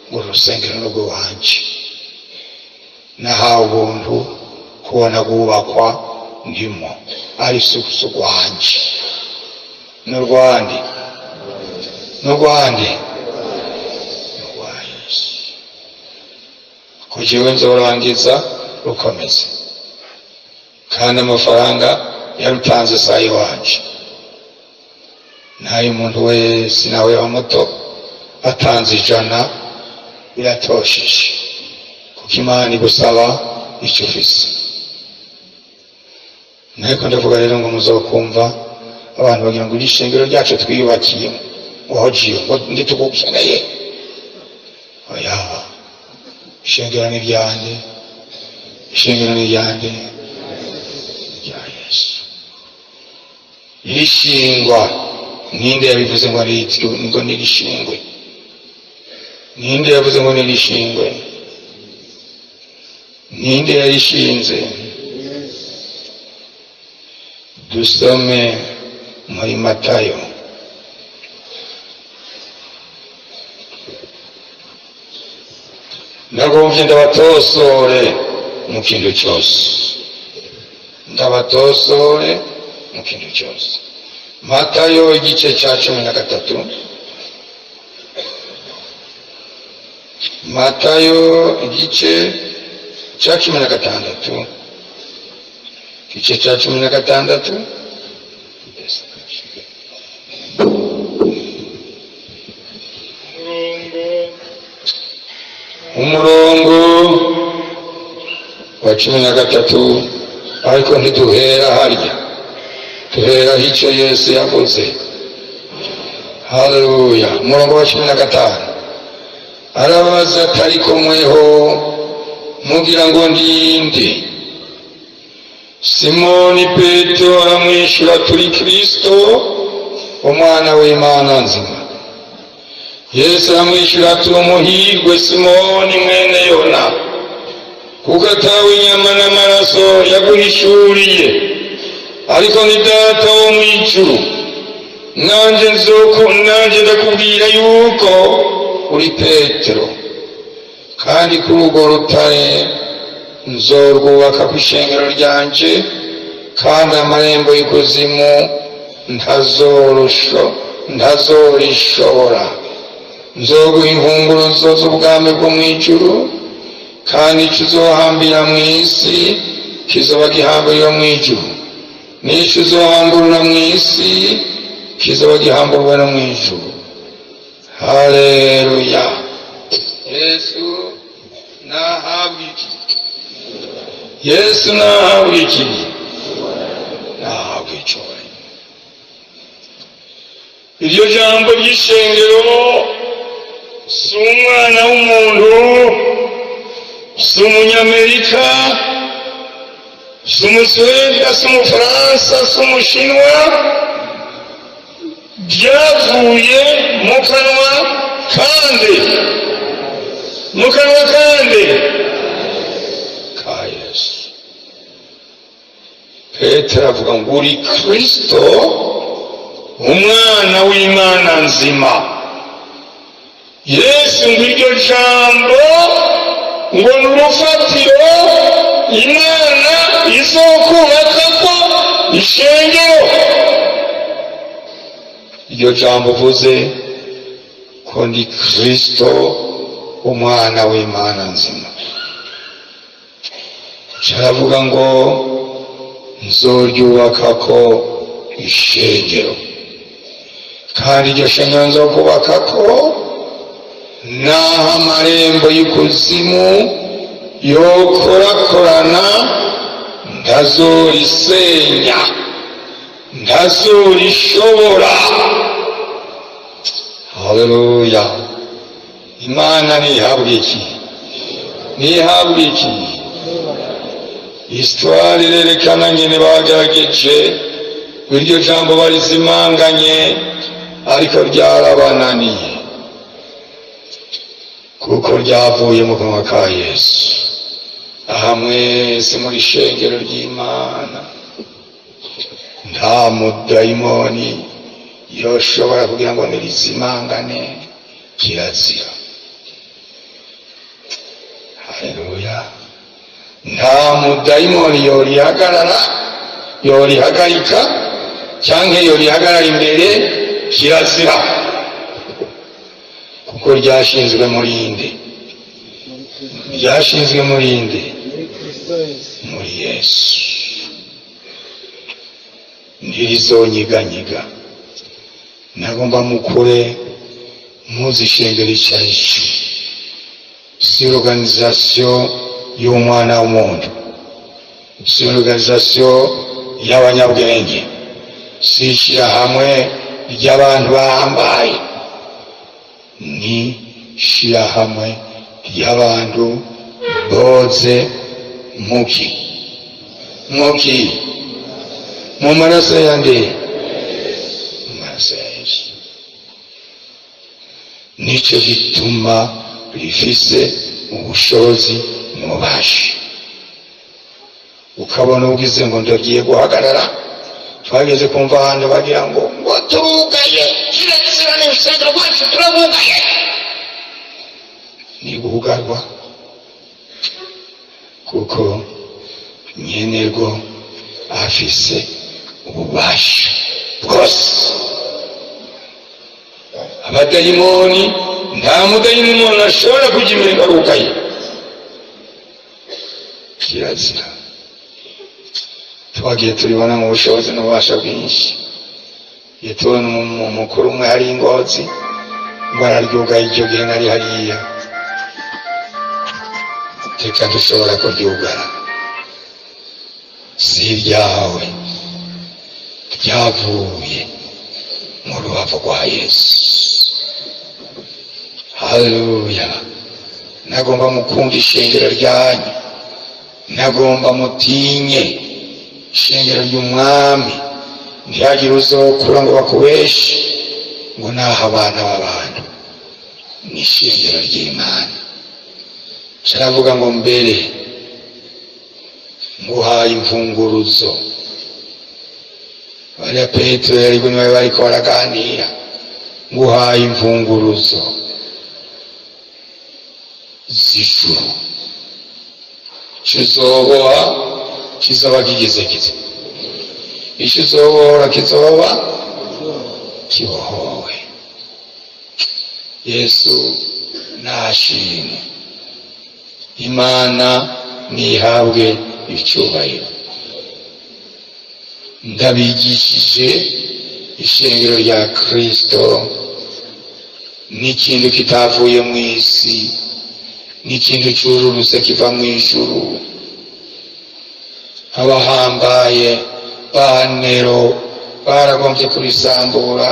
ngo urusengero ni urw'iwanje. Nahawe ubuntu kubona rwubakwa, ndimo, ari si urwanje. N'urwande, n'urwande, n'urwa Yesu, ko jewe nzorangiza rukomeze, kandi amafaranga yarutanze saa iwanje. Nayo umuntu wese, nawe wa muto, atanze 100 biratosheje, kuko Imana igusaba icyo ufise. Ariko ndavuga rero ngo muzokumva abantu bagira ngo iri shengero ryacu twiyubakiye, ngo hojiyo ngo nditugukeneye. Oya, ishengero ni ryanjye, ishengero ni ryanjye, rya Yesu. Irishingwa, ninde yabivuze ngo nirishingwe? Ninde yavuze ngo nirishingwe? Ninde yarishinze? Dusome muri Matayo. Ndagombye ndabatosore mu kintu cyose, ndabatosore mu kintu cyose. Matayo igice cya 13, Matayo igice cya 16, igice cya 16. Umurongo wa 13. Ariko ntiduhera harya, duhera icyo Yesu yavuze. Haleluya! Umurongo wa 15, arabaza ati: "Ariko mweho mugira ngo ndinde?" Simoni Petero aramwishyura: "Turi Kristo, umwana w'Imana nzima." Yesu aramwishyura ati: "Umuhirwe Simoni mwene Yona, kuko atawe inyama n'amaraso yaguhishuriye, ariko ni Data wo mu ijuru. Nanjye nzoko, nanjye ndakubwira yuko uri Petero, kandi kuri urwo rutare nzorwubaka ku ishengero ryanje, kandi amarembo y'ikuzimu ntazorishobora. Nzoguha imfunguruzo z'ubwami bwo mu ijuru, kandi icyo uzohambira mu isi kizoba gihambiriwe mu ijuru, n'icyo uzohamburura mu isi kizoba gihamburwa no mu ijuru." Haleluya! Yesu nahabwa iki? Yesu nahabwa iki? Nahabwa icyubahiro. Iryo jambo ry'ishengero si umwana w'umuntu, si umunyamerika, si umusuweda, si umufaransa, si umushinwa, ryavuye mu kanwa kandi, mu kanwa kandi ka Yesu. Petero avuga ngo: "Uri Kristo, umwana w'Imana nzima." Yesu ngo iryo jambo ngo ni urufatiro Imana izokubaka ko ishengero. Iryo jambo uvuze ko ndi Kristo, umwana w'Imana nzima, caravuga ngo nzoryubaka ko ishengero, kandi iryo shengero nzokubaka ko, naho amarembo y'ikuzimu yokorakorana, ntazorisenya, ntazorishobora. Haleluya! Imana ntihabwa iki? Ntihabwa iki? Histoire irerekana nyine bagerageje. Iryo jambo barizimanganye, ariko ryarabananiye kuko ryavuye mu kanwa ka Yesu. Aha mwese muri shengero ry'Imana, nta mudayimoni yoshobora kugira ngo nirizimangane. Kirazira. Haleluya! Nta mudayimoni yorihagarara, yorihagarika cyangwa yorihagarara imbere. Kirazira, kuko ryashinzwe muri inde? Ryashinzwe muri inde? Muri Yesu. Ntirizonyiganyiga. Nagomba mukure muzi ishengero icyo ari cyo. Si organisation y'umwana w'umuntu, si organisation y'abanyabwenge, si ishyirahamwe ry'abantu bahambaye, ni ishyirahamwe ry'abantu boze muki? Mu maraso yande? Mu maraso ya Yesu. Nicyo gituma rifise ubushobozi n'ububasha. Ukabona ugize ngo ndagiye guhagarara. Twageze kumva ahantu bagira ngo turugaye, kirazira, n'urusengero rwacu turabugaye. Ni guhugarwa, kuko nyenerwo afise ububasha bwose. Abadayimoni, nta mudayimoni ashobora kujya imbere ngo arugaye. Kirazira. Twagiye turibona mu bushobozi n'ububasha bwinshi. Igihe tubona umukuru umwe hari ingozi ngo araryugaye, icyo gihe nari hariya. Reka, dushobora kuryugara, si iryawe, ryavuye mu rubavu rwa Yesu. Haleluya! Nagomba mukunda ishengero ryanyu, nagomba mutinye ishengero ry'Umwami. Ntihagire uzokura ngo bakubeshe ngo naho abana b'abantu. Ni ishengero ry'Imana. Caravuga ngo: "Mbere nguhaye imfunguruzo." Bariya Petero yari niwe bariko baraganira. "Nguhaye imfunguruzo z'ijuru, ico uzoboha kizoba kigizegize, ico uzobohora kizoba kibohowe." Yesu nashimwe, Imana nihabwe icyubahiro. Ndabigishije ishengero rya Kristo n'ikintu kitavuye mu isi, n'ikintu cyururutse kiva mu ijuru. Abahambaye ba Nero baragombye kurisambura,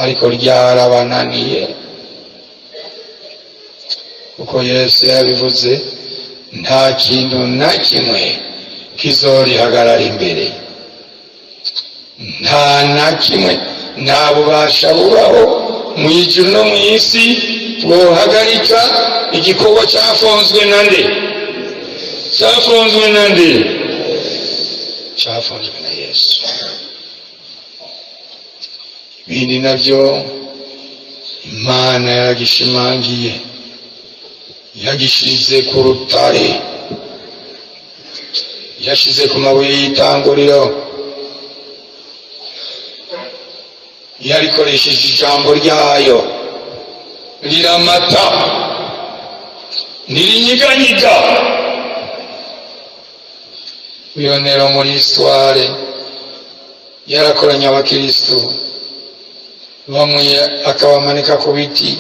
ariko ryarabananiye, kuko Yesu yabivuze: nta kintu na kimwe kizorihagarara imbere, nta na kimwe. Nta bubasha bubaho mu ijuru no mu isi bwohagarika igikorwa cyafunzwe na nde? Cyafunzwe na nde? Cyafunzwe na Yesu. Ibindi nabyo Imana yaragishimangiye, yagishize ku rutare, yashize ku mabuye y'itanguriro, yarikoresheje ijambo ryayo, riramata, ntirinyiganyiga. Wiyonera muri histoire, yarakoranye abakristu bamwe akabamanika ku biti,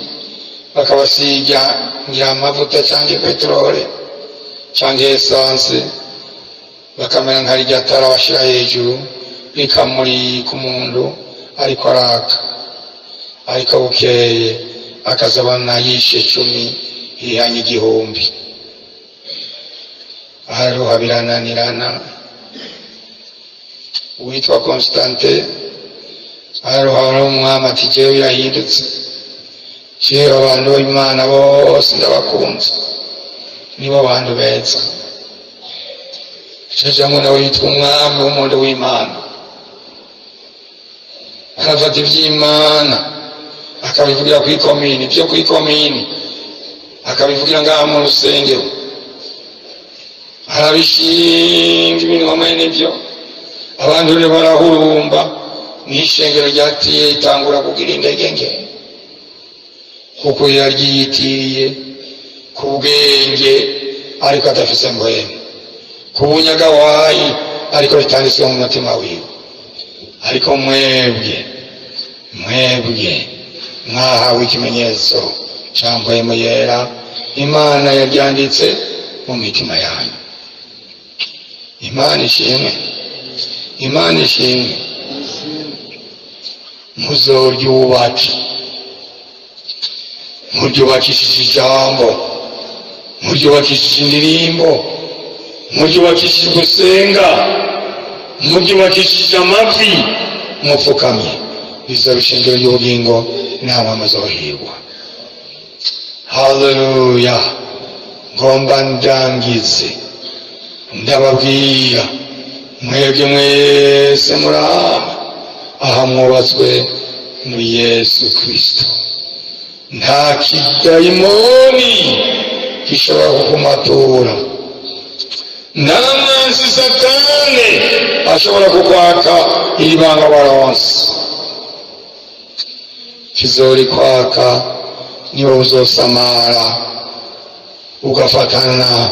bakabasiga ngira amavuta cyangwa peteroli cyangwa essence, bakamera nka rirya tara bashyira hejuru rikamurika umuntu ariko araka. Ariko bukeye akazabona yishe 10, yihanye 1000, araruha, birananirana. Uwitwa Constante araruhara umwami ati: "Jewe birahindutse, jewe abantu b'Imana bose ndabakunze, nibo bantu beza." Cajamwo nawe yitwa umwami w'umuntu w'Imana, arafata ivy'Imana akabivugira kw'ikomini, vyo kw'ikomini akabivugira ngaha mu rusengero, arabishinga ibintu hamwe n'ivyo, abantu rero barahurumba n'ishengero ryatiye itangura kugira intege nke, kuko yaryiyitiriye ku bwenge ariko adafise mpwemu, ku bunyagawayi ariko ritanditswe mu mutima wiwe. Ariko mwebwe, mwebwe mwahawe ikimenyetso ca Mpwemu Yera, Imana yaryanditse mu mitima yanyu. Imana ishimwe, Imana ishimwe. Muzoryubake, muryubakishije ijambo, muryubakishije indirimbo, muryubakishije gusenga, muryubakishije amavi mupfukamye, bizoba ishingiro ry'ubugingo, namwe muzohirwa. Haleluya! Ngomba ndangize ndababwira mwebwe mwese muri aha mwubatswe muri Yesu Kristo, nta kidayimoni gishobora kukumatura, nta mwansi Satani ashobora kukwaka iri banga waronse. Kizorikwaka niwe uzosamara ugafatana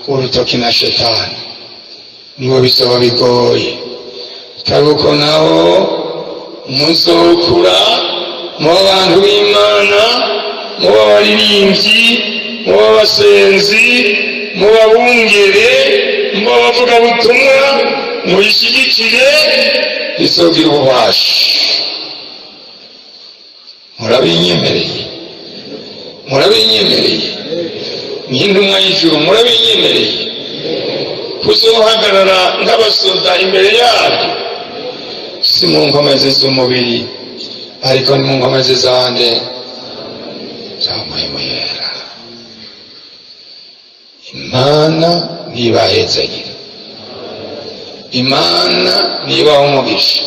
urutoki na Shetani, niwe bizoba bigoye. Atari uko naho muzokura muba abantu b'Imana, muba abaririmbyi, muba abasenzi, muba abungere, muba abavugabutumwa, mubishyigikire, bizogira ububasha. Murabinyemereye? Murabinyemereye nk'intumwa y'ijuru? Murabinyemereye kuzohagarara nk'abasoda imbere yaryo? Si mu nkomezi z'umubiri, ariko ni mu nkomezi zande? Za Mpwemu Yera. Imana ntibahezagire, Imana nibaha umugisha.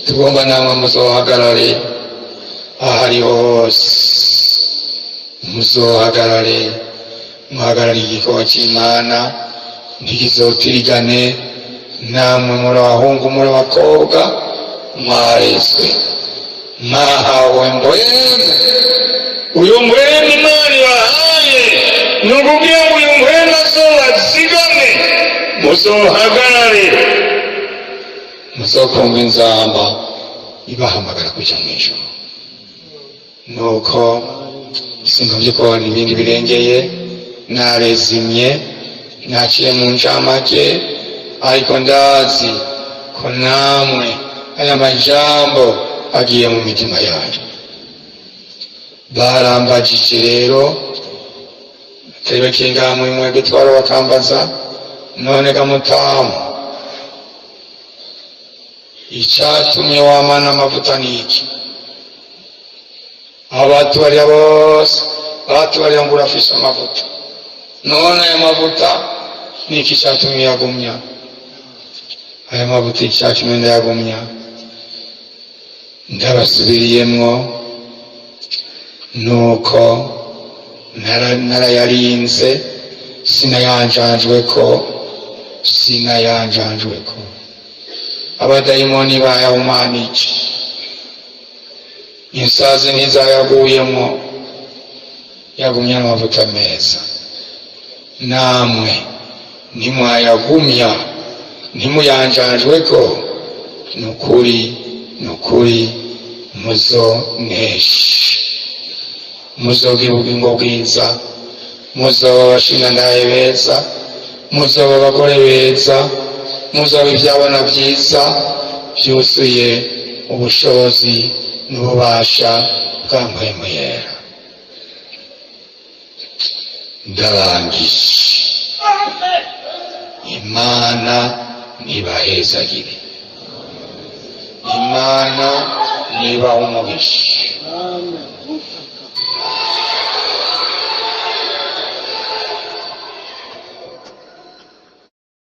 Tugomba namwe muzohagarare ahariho hose, muzohagarare, muhagarare igikorwa cy'Imana ntikizotirigane. Namwe muri abahungu, muri abakobwa, mwarezwe, mwahawe mbwemu. Uyu mbwemu Imana ibahaye ni ukubwira ngo uyu mbwemu azobazigame, muzohagarare, muzokumva inzamba ibahamagara kuja mu ijuru. Nuko sinumvye ko hari ibindi birengeye, narezimye, naciye mu ncamake, ariko ndazi ko namwe aya majambo agiye mu mitima yanyu. Barambajije rero, atari bakinga muri mwebwe twara, bakambaza: "None gamutamu, icatumye wamana amavuta niki? Abatubarira bose batubarira ngo urafise amavuta, none aya mavuta niki catumye yagumya aya mavuta? Icatumye ndayagumya, ndabasubiriyemwo, nuko narayarinze, sinayanjanjweko, sinayanjanjweko. Abadayimoni bayahumanije, insazi ntizayaguyemwo, yagumya amavuta meza. Namwe ntimwayagumya, ntimuyanjanjweko, nukuri nukuri muzonesha, muzogira ubugingo bwiza, muzoba abashingantahe beza, muzoba abagore beza, muzoba ibyabona byiza byuzuye ubushobozi n'ububasha bwa Mpwemu Yera. Ndarangije. Imana Nibahezagire, Imana nibaha umugisha.